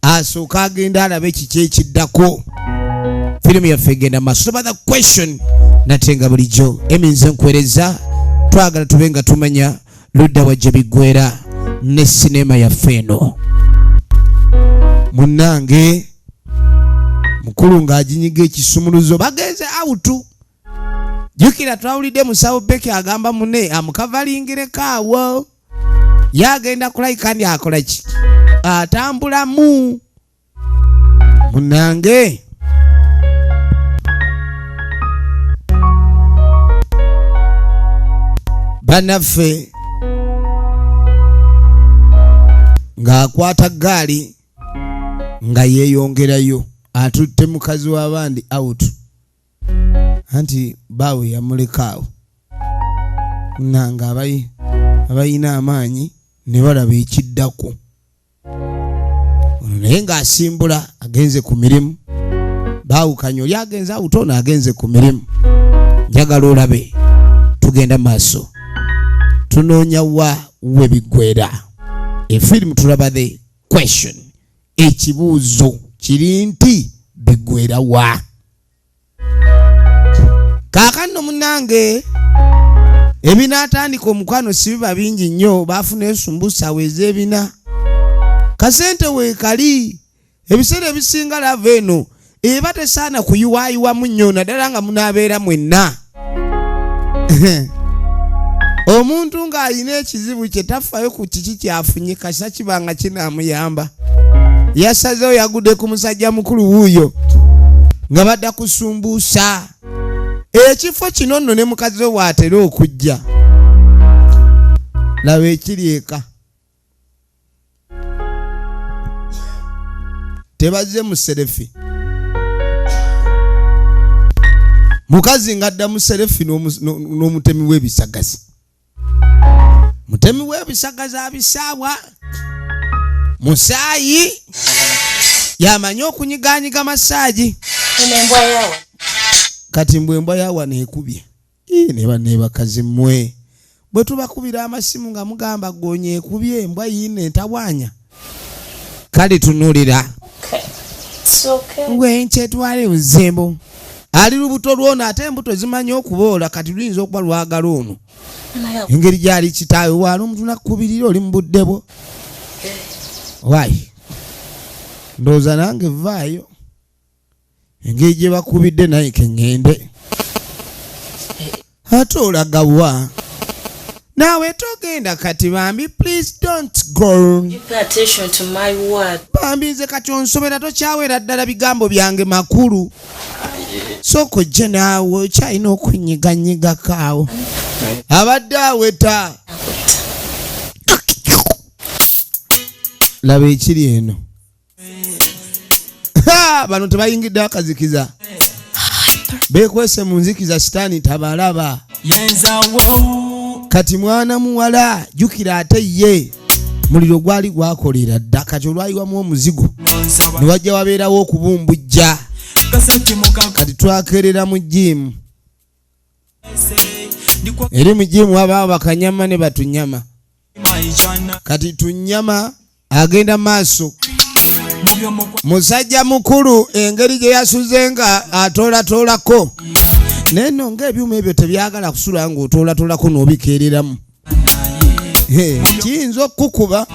asooka agenda alabe kiki ekiddako. Firimu yaffe egenda maaso. Toba The Question nate nga bulijjo eminze nkuweereza, twagala tube nga tumanya ludda wa gye biggwera ne sinema yaffe eno. Munnange mukulu ng'aginyiga ekisumuluzo bagenze out. Jjukira twawulidde musawo Becky agamba munne amukavalingireko awo. Yagenda kulayika ndi akola ki? Atambulamu. Munnange bannaffe ng'akwata ggaali nga yeeyongerayo atutte mukazi w'abandi out. Anti baawe yamuleka awo. Munnange abayina amaanyi ne balaba ekiddako. Ono naye ng'asimbula agenze ku mirimu. Baawukanye oli agenze out ono agenze ku mirimu. Njagala olabe tugenda maaso. Tunoonya wa we biggwera. Efirimu tulaba The Question. Ekibuuzo kiri nti biggwera wa? Kaakano munnange ebinaatandika omukwano si biba bingi nnyo, baafuna esumbusa weez'ebina. Kasente weekali ebiseera ebisinga lava eno eba tesaana kuyiwaayiwamu nnyo naddala nga munaabeera mwenna. Omuntu ng'alina ekizibu kye tafaayo ku kiki kyafunye kasita kiba nga kinaamuyamba. Yasazeewo yagudde ku musajja mukulu wuuyo nga badda kusumbuusa. Ekifo kino nno ne mukazi we bw'atera okujja. Laba ekiri eka. Tebazze mu serefi. Mukazi ng'adda mu serefi n'omutemi w'ebisagazi. Mutemi w'ebisagazi abisaawa. Musaayi yamanyi okunyigaanyiga masaagi. Kati mbwe embwa yawa neekubye. Ii, ne banne bakazi mmwe. Bwe tubakubira amasimu nga mugamba ggoonya ekubye embwa yiino entawaanya. Kale tunuulira. Gwe nkyetwale buzibu. Ali lubuto lw'ono ate embuto zimanyi okuboola kati luyinza okuba lwagala ono. Engeri gy'ali kitaawe waali omuntu nakkubirira oli mu budde bwo. Waayi. Ndowooza nange vaayo. Engeri gye bakubidde naye ke ŋŋende. Ate olaga wa? Naawe togenda kati bambi, please don't go. You pay attention to my word. Bambi nze kati onsobera tokyawera ddala bigambo byange makulu. Sooka ojje naawe okyalina okunyiganyigako awo. Abadde aweta. Laba ekiri eno. Ha! Bano tebayingidde akazikiza. Beekwese mu nzikiza sitaani tabalaba. Kati mwana muwala jjukira ate ye muliro gwali gwakolera dda kati olwayiwamu omuzigo ne wajja wabeerawo okubumbujja. Kati twakerera mu gym. Eri mu gym wabaawo bakanyama ne batunyama. Kati tunyama agenda maaso. Musajja mukulu engeri gye yasuze nga atoolatoolako. Naye nno ng'ebyuma ebyo tebyagala kusula ng'otoolatoolako n'obikeereramu. Kiyinza okukukuba.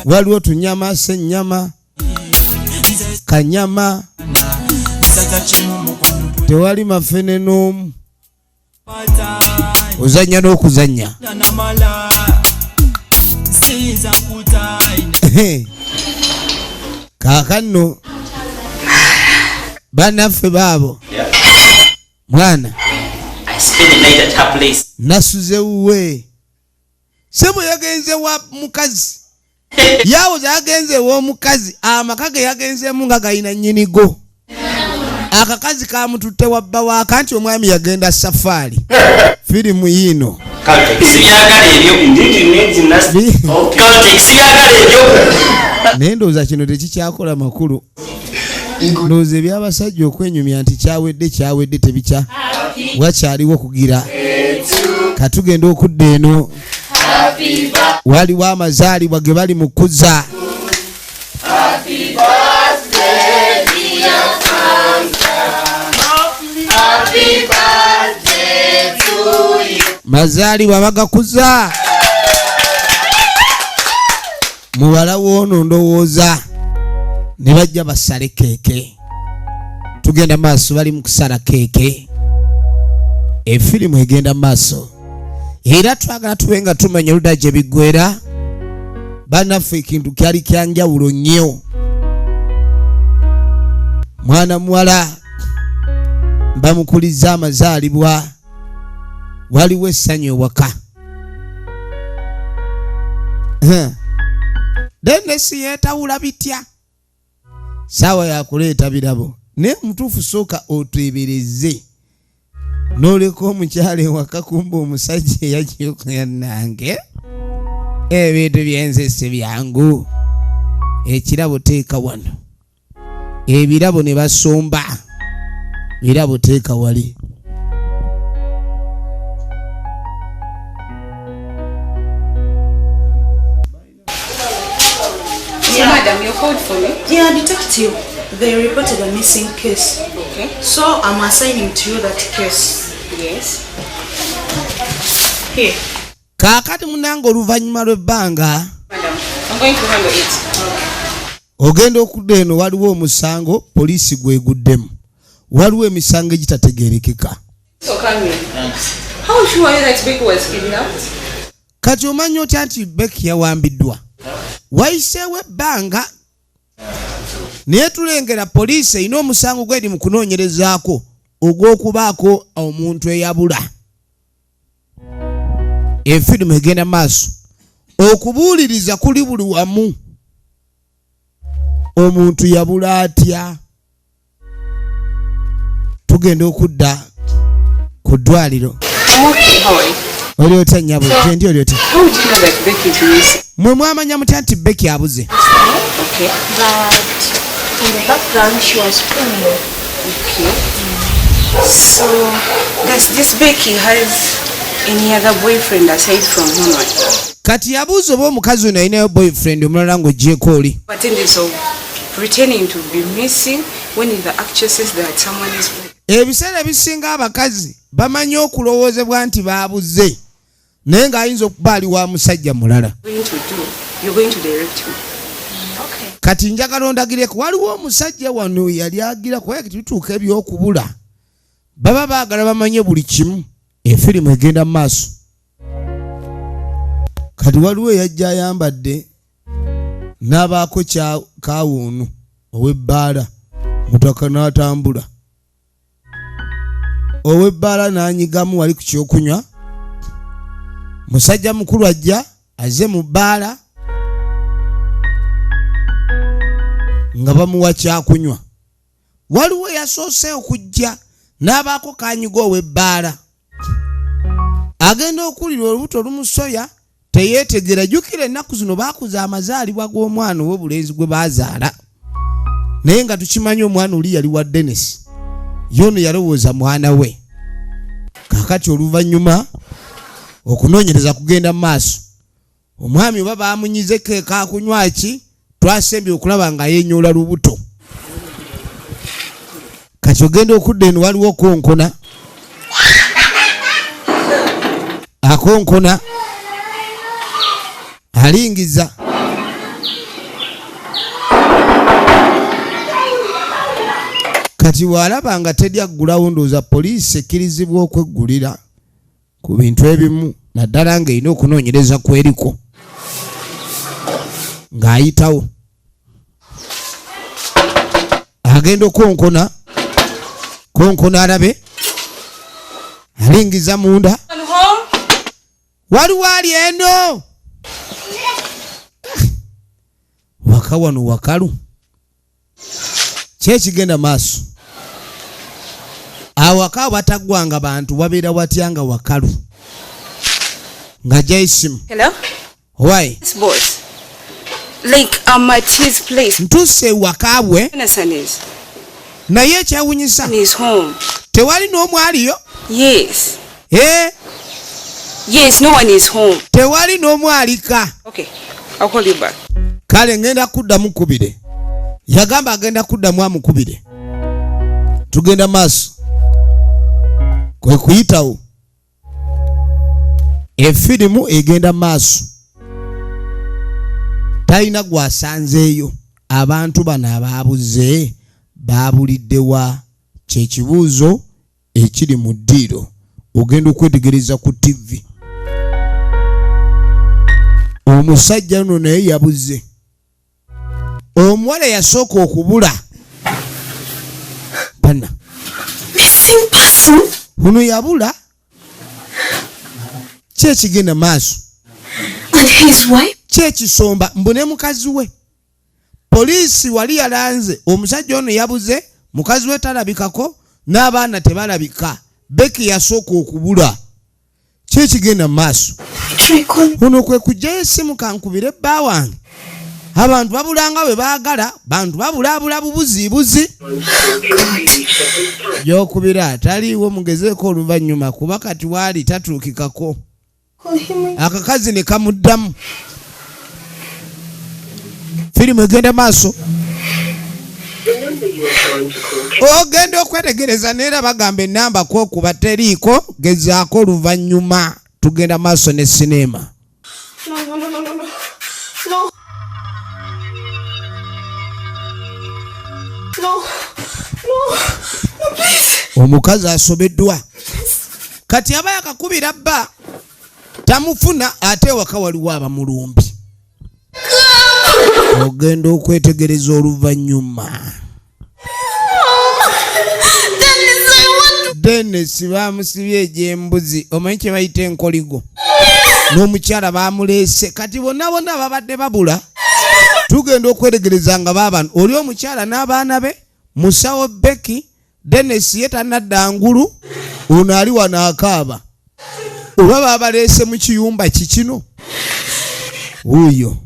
Waliwo tunyama, ssennyama, kanyama. Tewali mafene n'omu. Ozannya n'okuzannya. Kaakano bannaffe baabo. Mwana. I spent the night at her place. Nasuze wuwe. Sebo yagenze wa mukazi. Yawoza yagenze w'omukazi. Amaka ge yagenzeemu nga galina nnyinigo. Akakazi kamututte wa bba waaka nti omwami yagenda safaari. Firimu yiino. Sibyagala ebyo. Sibyagala ebyo. Naye ndowooza kino tekikyakola makulu. Ndowooza ebyabasajja okwenyumya nti kyawedde kyawedde tebikya wakyaliwo kugira. Katugenda okudda eno. Waliwo amazaalibwa ge bali mu kuza. Mazaalibwa bagakuza. Muwala w'ono ndowooza ne bajja basale keeke. Tugenda maaso, bali mu kusala keeke. Efirimu egenda maaso. Era twagala tube nga tumanya oludda gye biggwera. Bannaffe ekintu kyali kya njawulo nnyo. Mwana muwala bamukulizza amazaalibwa. Waliwo essanyu ewaka. Dennis yeetawula bitya. Saawa yakuleeta birabo. Naye mutuufu sooka oteebereze. N'oleka omukyala ewaka kumba omusajja eyajja nange. Ebintu byenze si byangu. Ekirabo teeka wano. Ebirabo ne basomba. Birabo teeka wali. Yeah, madam, you called for me? Yeah, detective. They reported a missing case. Okay. So I'm assigning to you that case. Yes. Here. Kaakati munange oluvannyuma lw'ebbanga. Madam, I'm going to handle it. Okay. Ogenda okudda eno waliwo omusango poliisi gweguddemu. Waliwo emisango egitategeerekeka. So come in. How sure are you that Becky was kidnapped? Kati omanyi otya nti Becky yawambiddwa? Wayiseewo ebbanga naye tulengera poliisi erina omusango gweri mu kunoonyerezaako ogw'okubaako omuntu eyabula. Efirimu egenda maaso. Okubuuliriza kuli buli wamu. Omuntu yabula atya? Tugenda okudda ku ddwaliro. Oli otya nnyabo? Gyendi oli otya? Mwe mwamanya mutya nti Becky abuze? Okay. But in the background she was praying. Okay. So does this Becky has any other boyfriend aside from Honor? Kati yabuuza oba omukazi ono alinayo boyfriend omulala ng'oggyeeko oli. Pretending to be missing when in the actual sense that someone is. Ebiseera ebisinga abakazi bamanyi okulowoozebwa nti baabuze naye ng'ayinza okuba ali wa musajja mulala. Going to do, you're going to direct me. Okay. Kati njagala ondagireko waliwo omusajja wano yali agira kuba bituuka ebyokubula baba baagala bamanye buli kimu. Efirimu egenda mu maaso. Kati waliwo eyajja ayambadde n'abaako kawuunu ow'ebbaala mutaka n'atambula. Ow'ebbaala n'anyigamu wali ku kyokunywa. Musajja mukulu ajja azze mu bbaala nga bamuwa kyakunywa. Waliwo eyasoose okujja n'abaako kanyiga ow'ebbaala. Agenda okuwulira olubuto lumusoya teyeetegera. Jjukira ennaku zino baakuza amazaalibwa g'omwana ow'obulenzi gwe baazaala. Naye nga tukimanyi omwana oli yali wa Dennis. Yono yalowooza mwana we. Kaakati oluvannyuma okunoonyereza kugenda mu maaso. Omwami oba baamunyize keeka akunywa ki twasembye okulaba nga yeenyoola lubuto. Kati ogenda okudda eno waliwo konkona. Akonkona alingiza. Kati bw'alaba nga teri aggulawo ndowooza poliisi ekkirizibwa okweggulira ku bintu ebimu naddala ng'erina okunoonyereza kweriko. Ng'ayitawo agenda okonkona konkona alabe alingiza munda. Waliwo ali eno waka wano wakalu kyekigenda maaso. Awaka wataggwanga bantu wabeera watya nga wakalu. Ng'ajjayo essimu. Hello? Why? Yes, boss. Like, I'm at his place. Ntuuse ewaka bwe. Jonathan is. Naye ekyewunyisa. In his home. Tewali n'omu aliyo. Yes. Eh? Yes, no one is home. Tewali n'omu alika. Okay, I'll call you back. Kale ngenda kuddamu kubire. Yagamba agenda kuddamu amukubire. Tugenda maaso. Kwe kuyitawo. Efirimu egenda maaso. Talina gwasanzeeyo. Abantu bano abaabuze baabulidde wa? Kyekibuuzo ekiri mu ddiiro. Ogenda okwetegereza ku TV. Omusajja ono naye yabuze. Omuwala yasooka okubula. Bana. Missing person. Ono yabula. Ki ekigenda maaso? And his wife? Ki ekisomba mbu ne mukazi we. Poliisi wali yalanze omusajja ono yabuze, mukazi we talabikako n'abaana tebalabika. Becky yasooka okubula. Ki ekigenda maaso? Ono kwe kujjayo essimu kankubire bba wange. Abantu babulanga bwe baagala, bantu babulaabula bubuziibuzi. Gy'okubira taliiwo mugezeeko oluvannyuma kuba kati waali tatuukikako. Akakazi ne kamuddamu. Firimu egenda maaso. Ogenda okwetegereza neera bagamba ennamba kwokuba teriiko, gezaako oluvannyuma. Tugenda maaso ne sinema. No, no, no, no, no, no. No. No. No. No, please. Omukazi asobeddwa. Kati aba yakakubira bba tamufuna, ate waka waliwo abamulumbi. Ogenda okwetegereza oluvannyuma. Dennis bamusibye egy'embuzi, omanyi kye bayita enkoligo. N'omukyala bamuleese. Kati bonna bonna babadde babula. Tugenda okwetegereza nga baabano. Oli omukyala n'abaana be, musawo Becky, Dennis ye tannadda ngulu, ono ali wano akaaba. Oba babaleese mu kiyumba kikino? Wuuyo.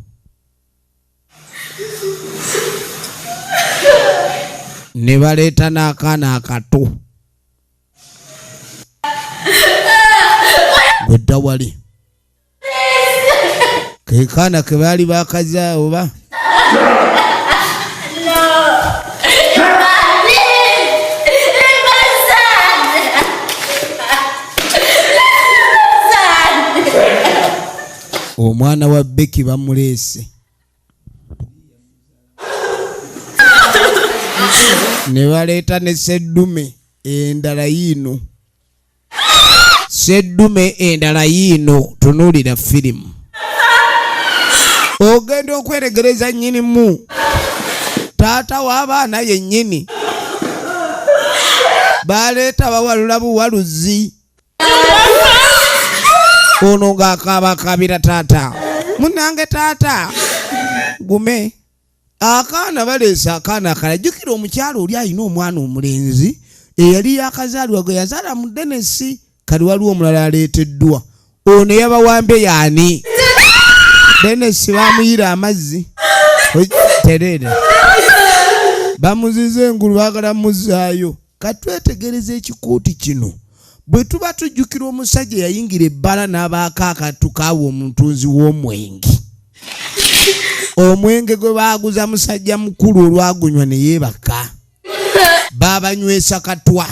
Ne baleeta n'akaana akato. Gwedda wali. Ke kaana ke baali bakaza oba? Omwana wa Becky bamuleese. Ne baleeta ne seddume endala yiino. Seddume endala yiino, tunuulira firimu. Ogenda okweregereza nnyinimu. Taata w'abaana yennyini. Baleeta bawalula buwaluzi. Ono ng'akaabakaabira taata. Munnange taata. Gume. Akaana baleese akaana akalala. Jjukira omukyala oli alina omwana omulenzi eyali yakazaalibwa gwe yazaala mu Dennis. Kali waliwo omulala aleeteddwa. Ono yabawambye y'ani? Dennis bamuyira amazzi. Terera. Bamuzize engulu baagala muzzaayo. Katwetegereza ekikooti kino. Bwe tuba tujjukira omusajja yayingira ebbala n'abaako akatu kaawa omutunzi w'omwenge. Omwenge gwe baaguza musajja mukulu olwagunywa ne yeebaka. Baabanywesa katwa.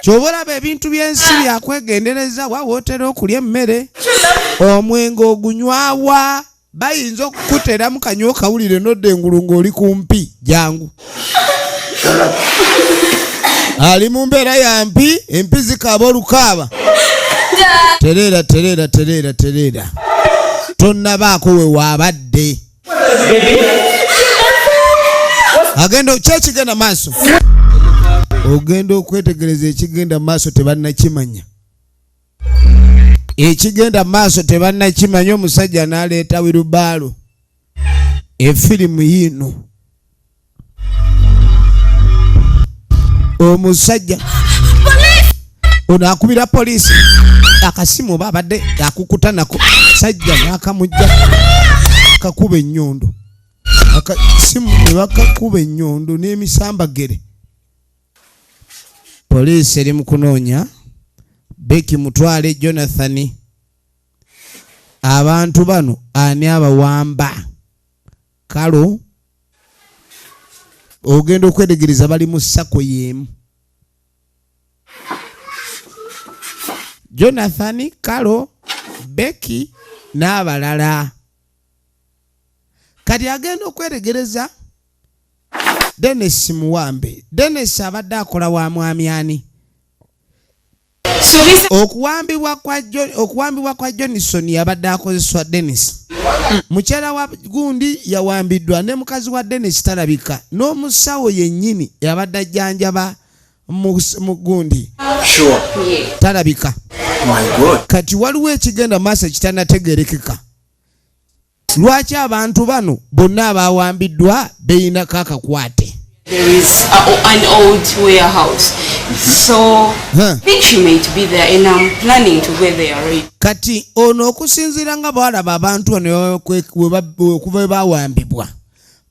Ky'oba olaba ebintu by'ensi byakwegendereza, wa wootera okulya emmere. Omwenge ogunywawa, bayinza okukuteramu kanywa okawulire n'odda engulu ng'oli kumpi. Jangu. Ali mu mbeera ya mpi, empi zikaaba olukaaba. Tereera, tereera, tereera, tereera. Tonnabaako we waabadde. Agenda ki ekigenda maaso? Ogenda okwetegereza ekigenda maaso tebannakimanya. Ekigenda maaso tebannakimanya, omusajja n'aleeta wirubaalo. Efirimu yiino. Omusajja Ono akubira poliisi akasimu oba abadde akukuta nako, sajja n'akamujja kakuba ennyondo, akasimu ne bakakuba ennyondo n'emisambagere. Poliisi eri mu kunoonya Becky Mutwale Jonathan. Abantu bano ani abawamba? Kalo ogenda okwetegereza bali mu sako y'emu. Jonathan, Kalo, Becky n'abalala. Kati agenda okwetegereza Dennis Muwambe. Dennis abadde akola wa mwami ani? Okuwambibwa kwa Johnson yabadde akozeswa Dennis. Mukyala wa gundi yawambiddwa ne mukazi wa Dennis talabika, n'omusawo yennyini yabadde ajjanjaba mu gundi. Sure. Talabika. My God. Kati waliwo ekigenda maaso ekitanategerekeka. Lwaki abantu bano bonna abawambiddwa beeyinako akakwate? There is an old warehouse. So I think she might be there and I'm planning to go there already. Kati ono okusinziira nga bw'alaba abantu bano okuva we bawambibwa,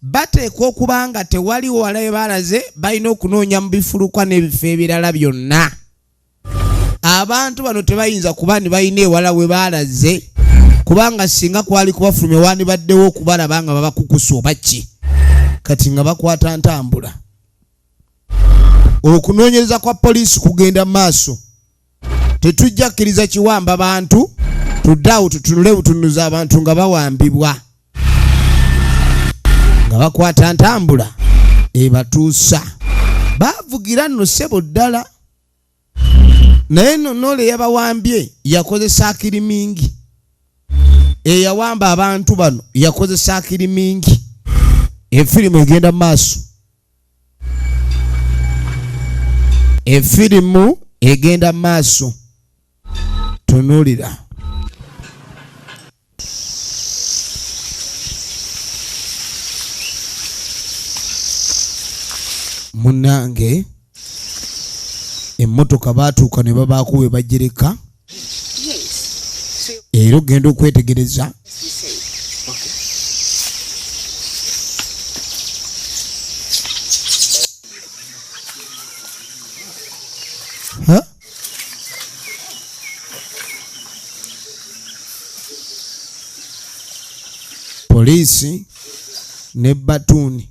bateekwa okuba nga tewaliwo wala we balaze, balina okunoonya mu bifulukwa n'ebifo ebirala byonna. Abantu bano tebayinza kuba ne balina ewala we balaze, kubanga singa kwali kubafulumya wandibaddewo okubalaba nga babakukusa oba ki. Kati nga bakwata ntambula. Okunoonyereza kwa poliisi kugenda mu maaso. Tetujja kkiriza kiwamba bantu, tudde awo tutunule butunuzi abantu nga bawambibwa, nga bakwata ntambula ebatuusa. Baavugira nno ssebo ddala, naye nno n'ole yabawambye yakozesa akirimingi. Eyawamba abantu bano yakozesa akirimingi. Efirimu egenda mu maaso. Efirimu egenda mu maaso. Tunuulira. Munnange, emmotoka baatuuka ne babaako we bagireka. Era ogenda okwetegereza. Ha? Poliisi ne batuuni.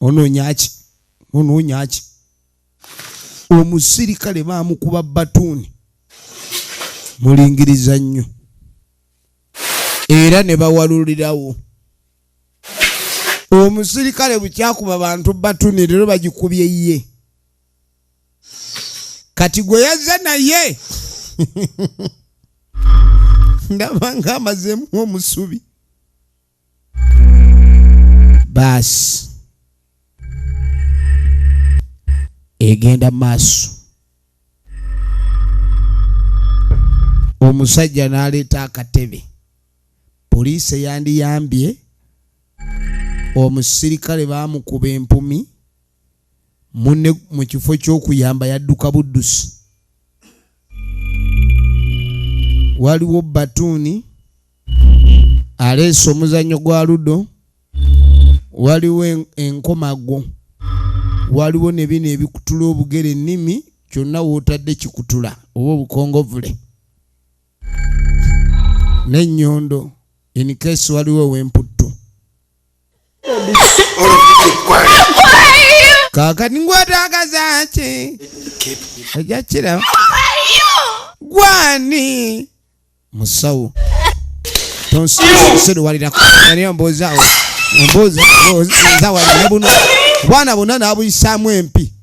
Onoonya ki? Onoonya ki? Omusirikale baamukuba batuuni. Mulingiriza nnyo. Era ne bawalulirawo. Omusirikale bukyakuba bantu batuuni leero bagikubye ye. Kati gwe yazza naye. Ndaba ng'amazeemu omusubi. Baasi egenda maaso. Omusajja n'aleeta akatebe. Poliisi yandiyambye. Omusirikale baamukuba empumi. Munne mu kifo ky'okuyamba yadduka buddusi. Waliwo batuuni aleese omuzannyo gwa ludo, waliwo enkomago, waliwo ne bino ebikutula obugere ennimi, kyonna w'otadde kikutula oba obukongovule n'ennyondo, in case waliwo ow'emputtu. Kaakati ngw'otagaza ki? Ojja kiraba. Gwani? Musawo. Tonsiruwalirako. Ani ombuuza awo? Ombuuza, ombuuza wali ne buno. Bwana bonna n'abuyisaamu empi.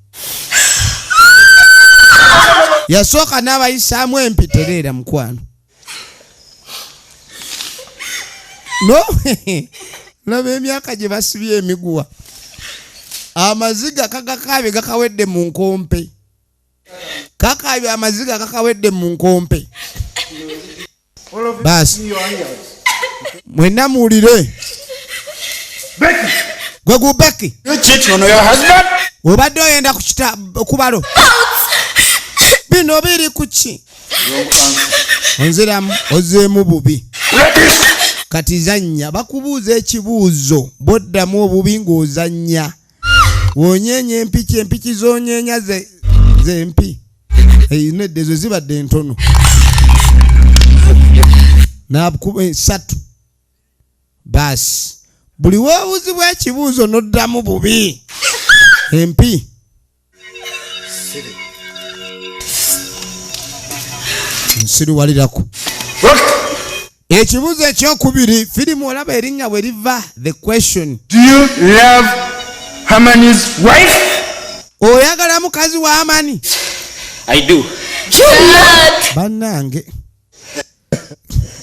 Yasooka n'abayisaamu empi, tereera mukwano. No, laba emyaka gye basibye emiguwa. Amaziga kagakaabye gakawedde mu nkompe. Kakaabye amaziga kakawedde mu nkompe. Baasi. Mwenna muwulire. Gwe gu Becky. You cheat on your husband? Obadde oyenda ku kubalo. Bino biri ku ki? Onziramu, ozeemu bubi. Kati zannya, bakubuuza ekibuuzo, bw'oddamu obubi ng'ozannya. Wonyeenya empiki, empiki z'onyeenya ze mpi. Nedda, ezo zibadde entono. Nakuba esatu. Baasi buli weebuuzibwa ekibuuzo n'oddamu bubi, empi. Nsiruwalirako. Ekibuuzo ekyokubiri, firimu olaba erinnya bwe liva, The Question. Do you love Hamani's wife? Oyagala mukazi wa Amani? I do. Bannange,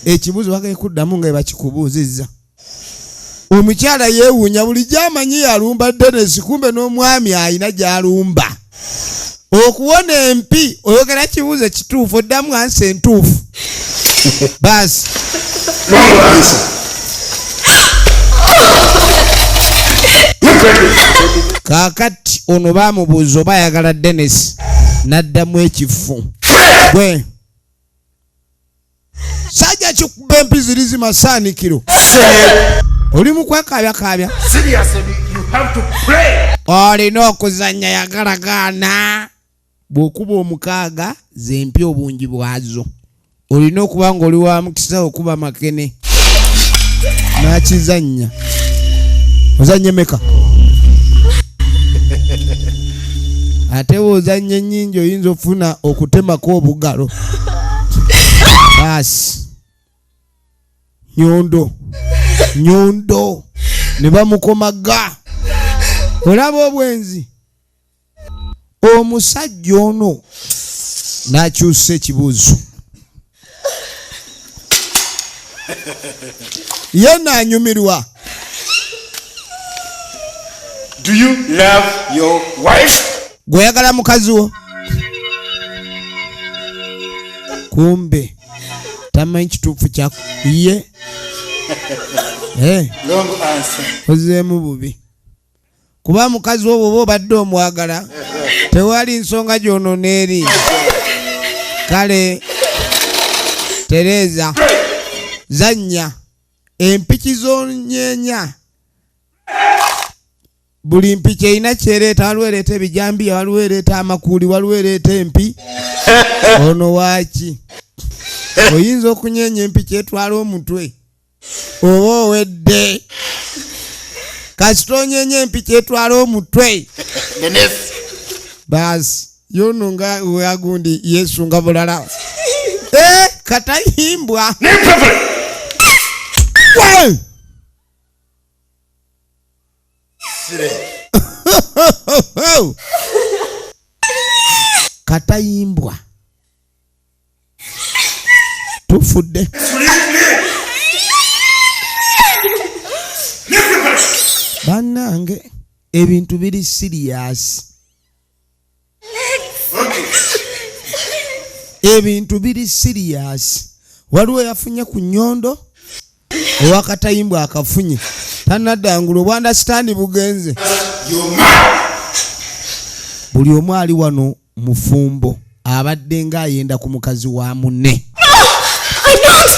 ekibuuzo bagenda kuddamu nga bakikubuuzizza. Omukyala yeewuunya, bulijjo amanyi yalumba Denesi, kumbe n'omwami ayina gy'alumba. Okuwona empi, oyogera kibuuzo kituufu, oddamu answer entuufu, baasi. Wrong answer. Kaakati ono baamubuuza oba ayagala Denis, n'addamu ekifu. Gwe sajja kikuba empi ziri zimasaanikiro, oli mu kwekabyakaabya. Seriously, you have to pray. Olina okuzannya, yagalagaana. Bw'okuba omukaaga zempi obungi bwazo, olina okuba ng'oli wa mukisa okuba makene n'akizannya. Ozannya meka? Ate bw'ozannya ennyingi oyinza okufuna okutemako obugalo. Baasi, nyondo nyondo ne bamukomaga. Olaba obwenzi. Omusajja ono n'akyusa ekibuuzo, ye naanyumirwa. Do you love your wife? Gweyagala mukazi wo? Kumbe tamanyi kituufu kya ye. Eh, Wrong answer. ozeemu bubi, kuba mukazi wo bwoba obadde omwagala, tewali nsonga gyonona eri. Kale tereeza, zannya empiki zonyeenya. Buli mpiki erina kyereeta. Waliwo ereeta ebijambiya, waliwo ereeta amakuuli, waliwo ereeta empi. Ono waaki? Oyinza okunyeenya empiki etwala omutwe, oba owedde. Kasita onyeenya empiki etwala omutwe. Dennis. Baasi, yono nga weagundi yesunga bulala. Eh, katayimbwa. Name properly. Wee! Three. Katayimbwa, tufudde. Bannange, ebintu biri serious, ebintu biri serious. Waliwo yafunye ku nnyondo, owakatayimbwa akafunye tanaddangula, obwandasitaani bugenze. Buli omu ali wano mufumbo, abadde ng'ayenda ku mukazi wa munne. I don't.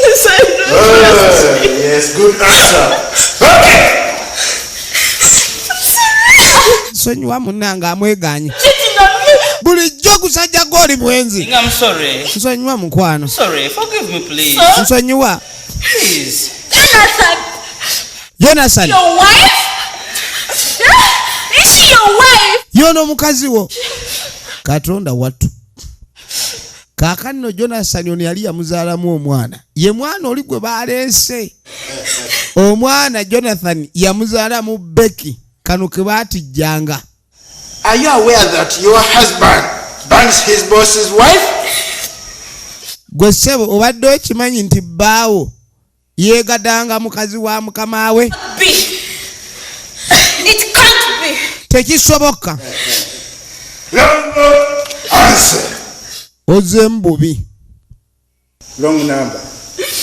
Yes, I don't. Yes, good answer. Okay. Nsonyiwa munnange, amweganye. Cheating on me. Bulijjo gusajja gwoli mwenzi. I'm sorry. Nsonyiwa, mukwano. Sorry. Forgive me, please. Nsonyiwa. Please. Jonathan, Jonathan. your wife? Is she your wife? Yono omukazi wo? Katonda wattu! Kaakano Jonathan ono yali yamuzaalamu omwana, ye mwana oli gwe baleese. Omwana Jonathan yamuzaalamu Beki, kano ke baatijjanga. Are you aware that your husband bangs his boss's wife? Gwe ssebo, obadde okimanyi nti bbaawo yeegadanga mukazi wa mukama we? Be. It can't be. Tekisoboka. Wrong answer. Ozeemu bubi. Wrong number.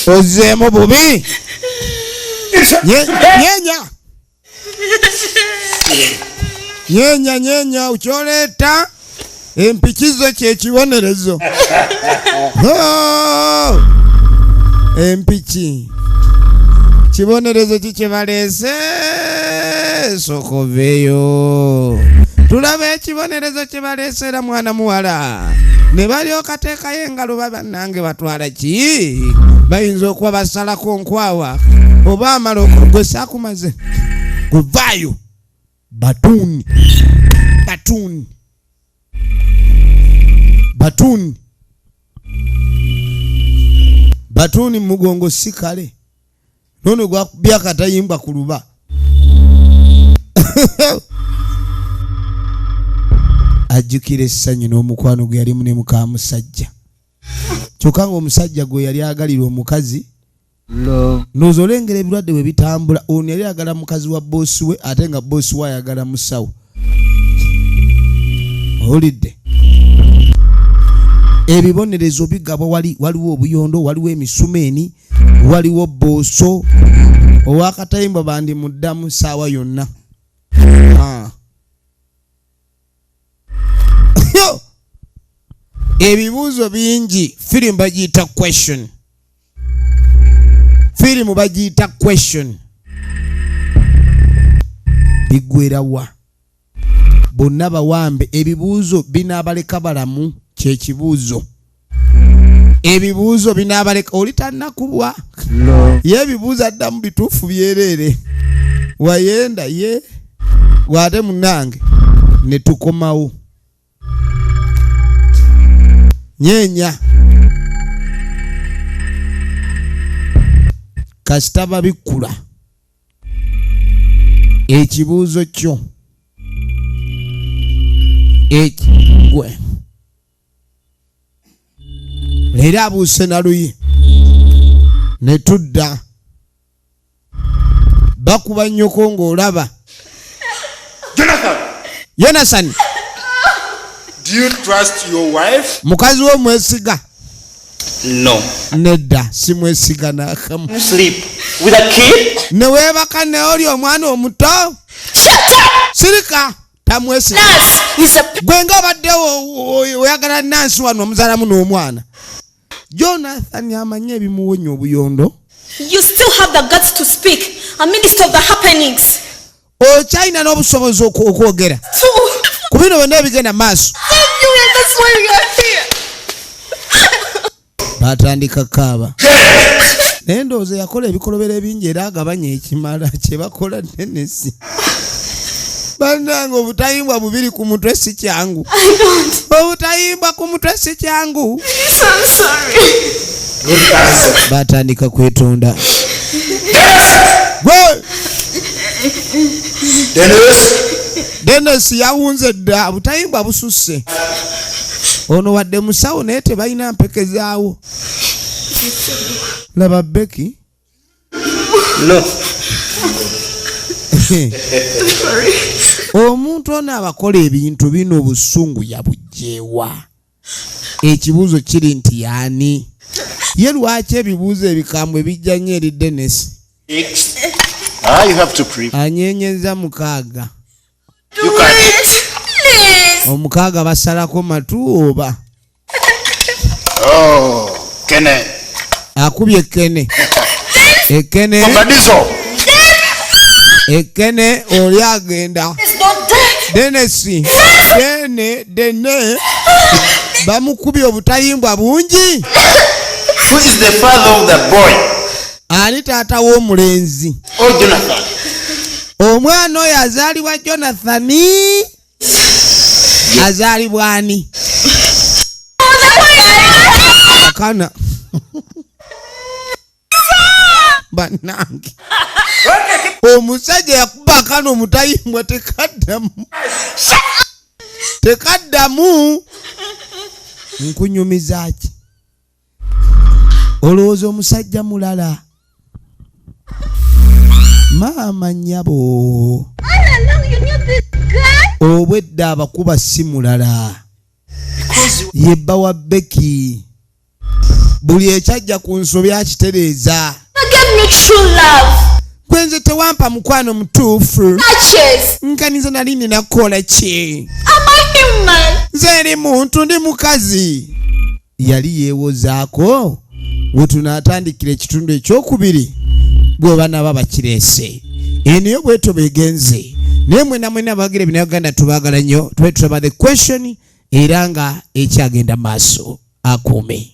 Ozeemu bubi. Nyenya. Nyenya nyenya ukyoleeta empikizo kyekibonerezo. Oh! Empiki kibonerezo kikye baleese, sokoveeyo tulaba ekibonerezo kye baleese. Era mwana muwala ne balyoka teekayo engalo. Bannange, batwala ki? Bayinza okuba basalako nkwawa oba amala gwe saakumaze kuvaayo. Batuuni, batuuni, batuuni, batuuni mugongo si kale nono gwakubya akatayimbwa ku luba. Ajjukira essanyu n'omukwano gwe yalimu ne muka musajja, kyokka ng'omusajja gwe yali agalira omukazi. Ndowooza olengera ebirwadde bwe bitambula. Ono yali ayagala mukazi wa boosi we, ate nga boosi we ayagala musawo. Owulidde ebibonerezo bigabwa. Wali waliwo obuyondo, waliwo emisumeeni, waliwo booso owakatayimbwa bandi muddamu saawa yonna. Ah. Ebibuuzo bingi. Firimu bagiyita Question, firimu bagiyita Question. Biggwerawa? Bonna bawambe. Ebibuuzo binaabaleka balamu? Kyekibuuzo. Ebibuuzo binaabaleka? Oli tannakubwa ye, ebibuuzo addamu bituufu byereere. Wayenda ye wate munange ne tukomawo. Nyenya kasita babikkula ekibuuzo kyo ekigwe. Leero abuuse naluyi ne tudda bakuba nnyoko ng'olaba. Jonathan, Yonasani, do you trust your wife? Mukazi wo mwesiga? No. Nedda, simwesiga n'akamu. Sleep with a kid? Ne weebaka ne oli omwana omuto? Sirika, tamwesiga. Gwe nga obaddewo oyagala nansi wano omuzaalamu n'omwana. Jonathan amanyi ebimuwonya obuyondo. You still have the guts to speak amidst of the happenings. Okyalina n'obusobozi okwogera Two. ku bino byonna ebigenda maaso. You and that's why we are here. Batandika kaaba, naye ndowooza yakola ebikolobero ebingi era agabanya ekimala kye bakola nenesi. Bannange, obutayimbwa bubiri ku mutwe si kyangu. Obutayimbwa ku mutwe si kyangu. I'm sorry. Good answer. Batandika kwetonda. Gwe! Dennis, Dennis yawunze dda, butayimbwa bususse. Ono wadde musawo naye tebalina mpeke zaawo. Laba Beki. No. Omuntu ono abakola ebintu bino obusungu yabugjewa? Ekibuuzo kiri nti yaani ye lwaki ebibuuzo ebikambwe bijja nnyo eri Dennis? Six. Ah, you have to pre. Anyenyeza 6. You can. Please. 6 basalako matu oba? Oh, Kene. Akubye ekene, ekene. Kobadizo. Ekene oli agenda. It's not dead. Denesi dene dene bamukubye obutayimbwa bungi. Who is the father of the boy? Ani taata w'omulenzi? Oh, Jonathan. Omwana oyo azaalibwa Jonathani, azaalibwa ani? Akana bannange, omusajja yakuba akana omutayimbwa tekaddamu, tekaddamu. Nkunyumiza ki? Olowooza omusajja mulala? Maama nnyabo, obwedda abakuba si mulala, ye bba wa Beki. Buli ekyajja ku nsobi akitereeza. Give me true love. Gwenze tewampa mukwano mutuufu. Touches. Nkaniza nali nina kukola ki? Am I human? Nze ndi muntu, ndi mukazi. Yali yeewozaako. Wetunaatandikira ekitundu ekyokubiri bwe naba bakireese eniyo bwetyo begenze. Naye mwena mwena abagira ebinauganda, tubaagala nnyo. Tube tulaba The Question era nga ekyagenda maaso. Akuume.